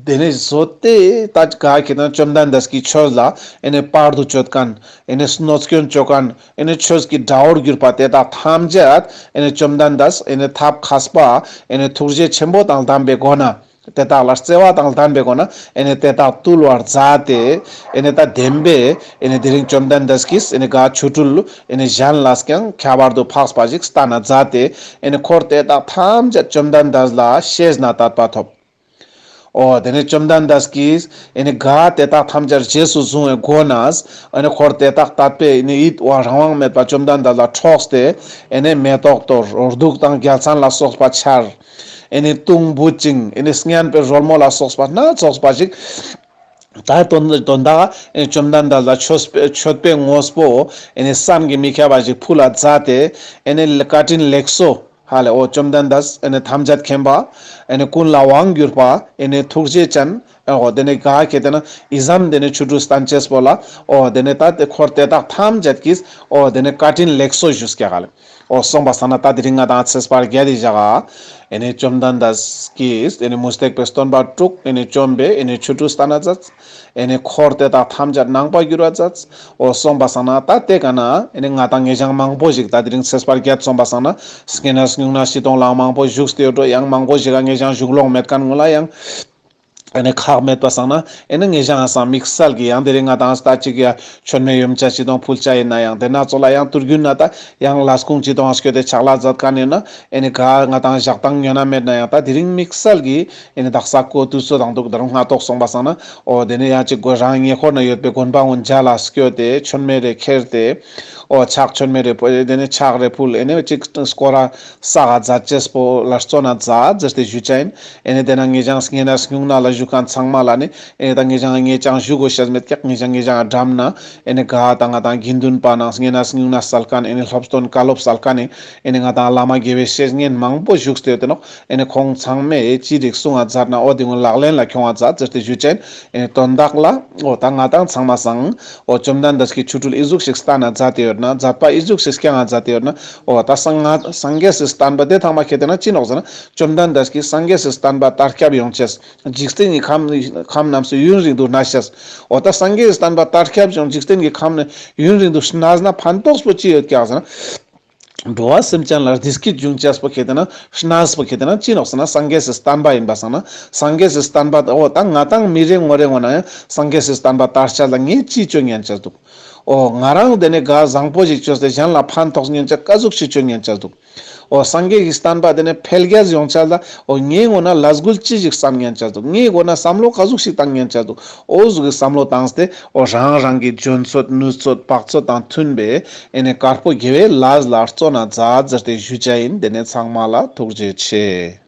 དེ་ནི་བཟོ་སྟེ་ད་ག་ཁེ་ཏེ་ན་བཅོམ་ལྡན་འདས་ཀྱི་ཆོས་ལ་ཨེ་ནི་བར་དུ་གཅོད་མཁན་ཨེ་ནི་གནོད་སྐྱོན་བཅོ་མཁན་ཨེ་ནི་ཆོས་ཀྱི་དགྲ་བོར་གྱུར་པ་དེ་དག་ཐམས་ཅད་ཨེ་ནི་བཅོམ་ལྡན་འདས་ཨེ་ནི་ཐབས་མཁས་པ་ཨེ་ནི་ཐུགས་རྗེ་ཆེན་པོ་དང་ལྡན་པའི་སྒོ་ན། དེ་དག་ལ་བརྩེ་བ་དང་ལྡན་པའི་སྒོ་ན་ཨེ་ནི་དེ་དག་བཏུལ་བར་མཛད་དེ། ཨེ་ནི་ད་བདེན་པའི་ཨེ་ནི་དེ་རིང་བཅོམ་ལྡན་འདས་ཀྱིས་ཨེ་ནི་ག་ཆོ་འཕྲུལ་ཨེ་ནི་གཞན་ལས་ཀྱང་ཁྱད་པར་དུ་འཕགས་པ་ཞིག་བསྟན་ན་མཛད་དེ། ཨེ་ནི་འཁོར་དེ་དག་ཐམས་ཅད་བཅོམ་ལྡན་འདས་ལ་ཤེས་ན་དད་པ་ཐོབ། འོ་དེ་ནི་བཅོམ་ལྡན་འདས་ཀྱིས་ཨེ་ནི་ག་དེ་དག་ཐམས་ཅད་རྗེས་སུ་བཟུང་བའི་སྒོ་ནས་ཨེ་ནི་འཁོར་དེ་དག་དད་པའི་ཨེ་ནི་ཡིད་འོང་རང་དབང་མེད་པ་བཅོམ་ལྡན་འདས་ལ་འཕྲོགས་ཏེ། ཨེ་ནི་མེ་ཏོག་གཏོར། གདུགས་དང་རྒྱལ་མཚན་ལ་སོགས་པ་འཕྱར། ཨེ་ནི་དུང་འབུད་ཅིང་ཨེ་ནི་སྙན་པའི་རོལ་མོ་ལ་སོགས་པ་སྣ་ཚོགས་པ་ཞིག་ད་དོན་དོན་དག་ཨེ་ནི་བཅོམ་ལྡན་འདས་ལ་མཆོད་པའི་མངོན་པོ་ཨེ་ནི་བསམ་གྱིས་མི་ཁྱབ་པ་ཞིག་ཕུལ་ལ་མཛད་དེ། ཨེ་ནི་བཀའ་དྲིན་ལེགས་སོ་ཧ་ལེ། འོ་བཅོམ་ལྡན་འདས་ཨེ་ནི་ཐམས་ཅད་མཁྱེན་པ། ཨེ་ནི་ཀུན་ལ་དབང་བསྒྱུར་པ། ཨེ་ནི་ཐུགས་རྗེ་ཅན། འོ་དེ་ནི་ག་ཁེ་ཏེ་ན་ཨི་ཙམ་དེ་ནི་ཆོ་འཕྲུལ་བསྟན་ཅེས་པོ་ལ། འོ་དེ་ནི་ད་དེ་འཁོར་དེ་དག་ཐམས་ཅད་ཀྱིས་འོ་དེ་ནི་བཀའ་དྲིན་ལེགས་སོ་ཞུས་ཀྱག་ལེ། འོ་སོང་པ་སང་ན་ད་དེ་རིང་ང་དང་ཚེས་པ་བརྒྱད་དེ་བཞག་ག་ཨེ་ནི་བཅོམ་ལྡན་འདས་ཀྱིས་ཨེ་ནི་མུ་སྟེགས་པའི་སྟོན་པ་དྲུག་ཨེ་ནི་བཅོམ་པའི་ཨེ་ནི་ཆོ་འཕྲུལ་བསྟན་ན་མཛད། ཨེ་ནི་འཁོར་དེ་དག་ཐམས་ཅད་ནང་པ་གྱུར་བ་མཛད། འོ་སོང་པ་སང་ན་ད་དེ་ག་ན་ཨེ་ནི་ང་དང་ངེད་ཅག་མང་པོ་ཞིག་ད་དེ་རིང་ཚེས་པ་བརྒྱད་སོང་པ་སང་ན་སྐྱེས་ན་སྨྱུང་གནས་སྤྱི་གཏོང་ལ་མང་པོ་བཞུགས་ཏེ་ཡོད་འགྲོ། ཡང་མང་པོ་ཞིག་ག་ངེད་ཅག་བཞུགས་ལོང་མེད་མཁན་ངུ་ལ་ཡང་། ཨེ་ནེ་ཁག་མེད་པ་སང་ན་ཨེ་ནེ་ངེ་ཞང་ང་སང་དམིགས་བསལ་གྱི་ཡང་དེ་རིང་ང་དང་ད་ཅིག་ཡ་མཆོད་མེ་ཡོམ་ཆ་ཅི་དང་ཕུལ་ཆ་ཡིན་ན་ཡང་དེ་ན་ཚོ་ལ་ཡང་དུས་རྒྱུན་ན་ད་ཡང་ལས་ཁུངས་ཅི་དང་སྐྱོད་དེ་ཕྱག་ལས་མཛད་མཁན་ཡིན་ན་ཨེ་ནེ་ག་ང་དང་ཞག་དང་ཉོ་ན་མེད་ན་ཡང་ད་དེ་རིང་དམིགས་བསལ་གྱི་ཨེ་ནེ་དག་ས་ཀོ་དུས་ཚོད་དང་འདུག་ད་རུང་སྔ་ཐོག་སོང་པ་སང་ན་འོ་དེ་ནེ་ཡང་ཅིག་གོ་རང་ཉེ་འཁོར་ན་ཡོད་པའི་དགོན་པ་འོ་མཇལ་ལ་སྐྱོད་དེ་མཆོད་མེ་རེ་ཁྱེར་ཏེ་འོ་ཕྱག་མཆོད་མེ་རེ་ཕུལ་དེ་ནེ་ཕྱག་རེ་ཕུལ་ཨེ་ནེ་ཅིག་སྐོར་ར་ས་ག་མཛད་ཅེས་པོ་ལ་བརྩོན་ན་མཛད་ཟེར་ཏེ་ཞུ་ཆ་ཡིན། ཨེ་ནེ་དེ་ན་ངེ་ཞང་ངེ་ན་སྨྱུང་གནས་ལ་བཞུགས་མཁན་ཚང་མ་ལ་ནི་ཨེ་ནེ་ད་ངེ་ཞང་ངེ་ཅང་ཞུ་དགོས་ཤེས་མེད་ཀྱག་ངེ་ཞང་ངེ་ཞང་འགྲམ་ན་ཨེ་ནེ་ག་ད་ང་དང་དགེ་འདུན་པ་ནང་ངེ་ན་སྨྱུང་གནས་སལ་མཁན་ཨེ་ནེ་སློབ་སྟོན་བཀའ་སློབ་སལ་མཁན་ནི་ཨེ་ནེ་ང་དང་བླ་མ་དགེ་བའི་བཤེས་གཉེན་མང་པོ་བཞུགས་ཏེ་ཡོད་དེ་ནོག་ཨེ་ནེ་ཁོང་ཚང་མས་ཅི་རིགས་གསུང་ང་མཛད་ན་འོ་དེ་ངོ་ལག་ལེན་ལ་ཁྱོང་ང་མཛད་ཟེར་ཏེ་ཞུ་ཆ་ཡིན། ཨེ་ནེ་དོན་དག་ལ་འོ་ད་ང་དང་ཚང་མ་སང་འོ་བཅོམ་ལྡན་འདས་ཀྱི་ཆོ་འཕྲུལ་ཨི་ཟུག་ཞིག་བསྟན་ན་མཛད་དེ་ཡོད་ན་མཛད་པ་ཨི་ཟུག་ཞིག་སྐྱང་ང་མཛད་དེ་ཡོད་ན་འོ་ད་སངས་སངས་རྒྱས་སི་བསྟན་པ་དེ་ཐང་མ་ཁེ་དེ་ན་ཅི་ནོག་ཟེར་ན་བཅོམ་ལྡན་འདས་ཀྱི་སངས་རྒྱས་སི་བསྟན་པ་དར་ཁྱབ་ཡོང་ཆེས། འཇིག་རྟེན་གྱི་ཁམས་ཁམས་རྣམས་སུ་ཡུན་རིང་དུ་གནས་ཤེས། འོ་ད་སངས་རྒྱས་སི་བསྟན་པ་དར་ཁྱབ་ཡོང་འཇིག་རྟེན་གྱི་ཁམས་ནི་ཡུན་རིང་དུ་གནས་ན་ཕན་ཐོགས་པོ་ཅི་ཡོད་ཀྱག་ཟེར་ན། འགྲོ་བ་སེམས་ཅན་ལ་བདེ་སྐྱིད་འབྱུང་ཅེས་པོ་ཁེ་དེ་ན་གནས་པོ་ཁེ་དེ་ན་ཅི་ནོག་ཟེར་ན་སངས་རྒྱས་སི་བསྟན་པ་ཡིན་པ་སང་ན་སངས་རྒྱས་སི་བསྟན་པ་འོ་ད་ང་དང་མི་རེ་ངོ་རེ་ངོ་ན་ཡང་སངས་རྒྱས་སི་བསྟན་པ་དར་ཆ་ལ་ངས་ཅི་བཅོ་ཉན་ཆ་འདུག་འོ་ང་རང་དེ་ནེ་ག་བཟང་པོ་ཞིག་བཅོས་ཏེ་གཞན་ལ་ཕན་ཐོགས་ཉན་ཆ་ཀ་ཟུག་ཞིག་བཅོ་ཉན་ཆ་འདུག་འོ་སངས་རྒྱས་ཀྱི་བསྟན་པ་དེ་ནེ་འཕེལ་རྒྱས་ཡོང་ཆ་ལ་འོ་ངའི་ངོ་ན་ལས་འགུལ་ཅི་ཞིག་བསམ་ཉན་ཆ་འདུག་ངའི་ངོ་ན་བསམ་བློ་ཀ་ཟུག་ཞིག་བཏང་ཉན་ཆ་འདུག་འོ་ཟུག་གི་བསམ་བློ་བཏང་སྟེ་འོ་རང་རང་གི་འཇོན་ཚོད་ནུས་ཚོད་བག་ཚོད་དང་མཐུན་པའི་ཨེ་ནེ་དཀར་པོ་དགེ་བའི་ལས་ལ་བརྩོན་ན་མཛད་ཟེར་ཏེ་ཞུ་ཆ་ཡིན། དེ་ནེ་ཚང་མ་ལ་ཐུགས་རྗེ་ཆེ།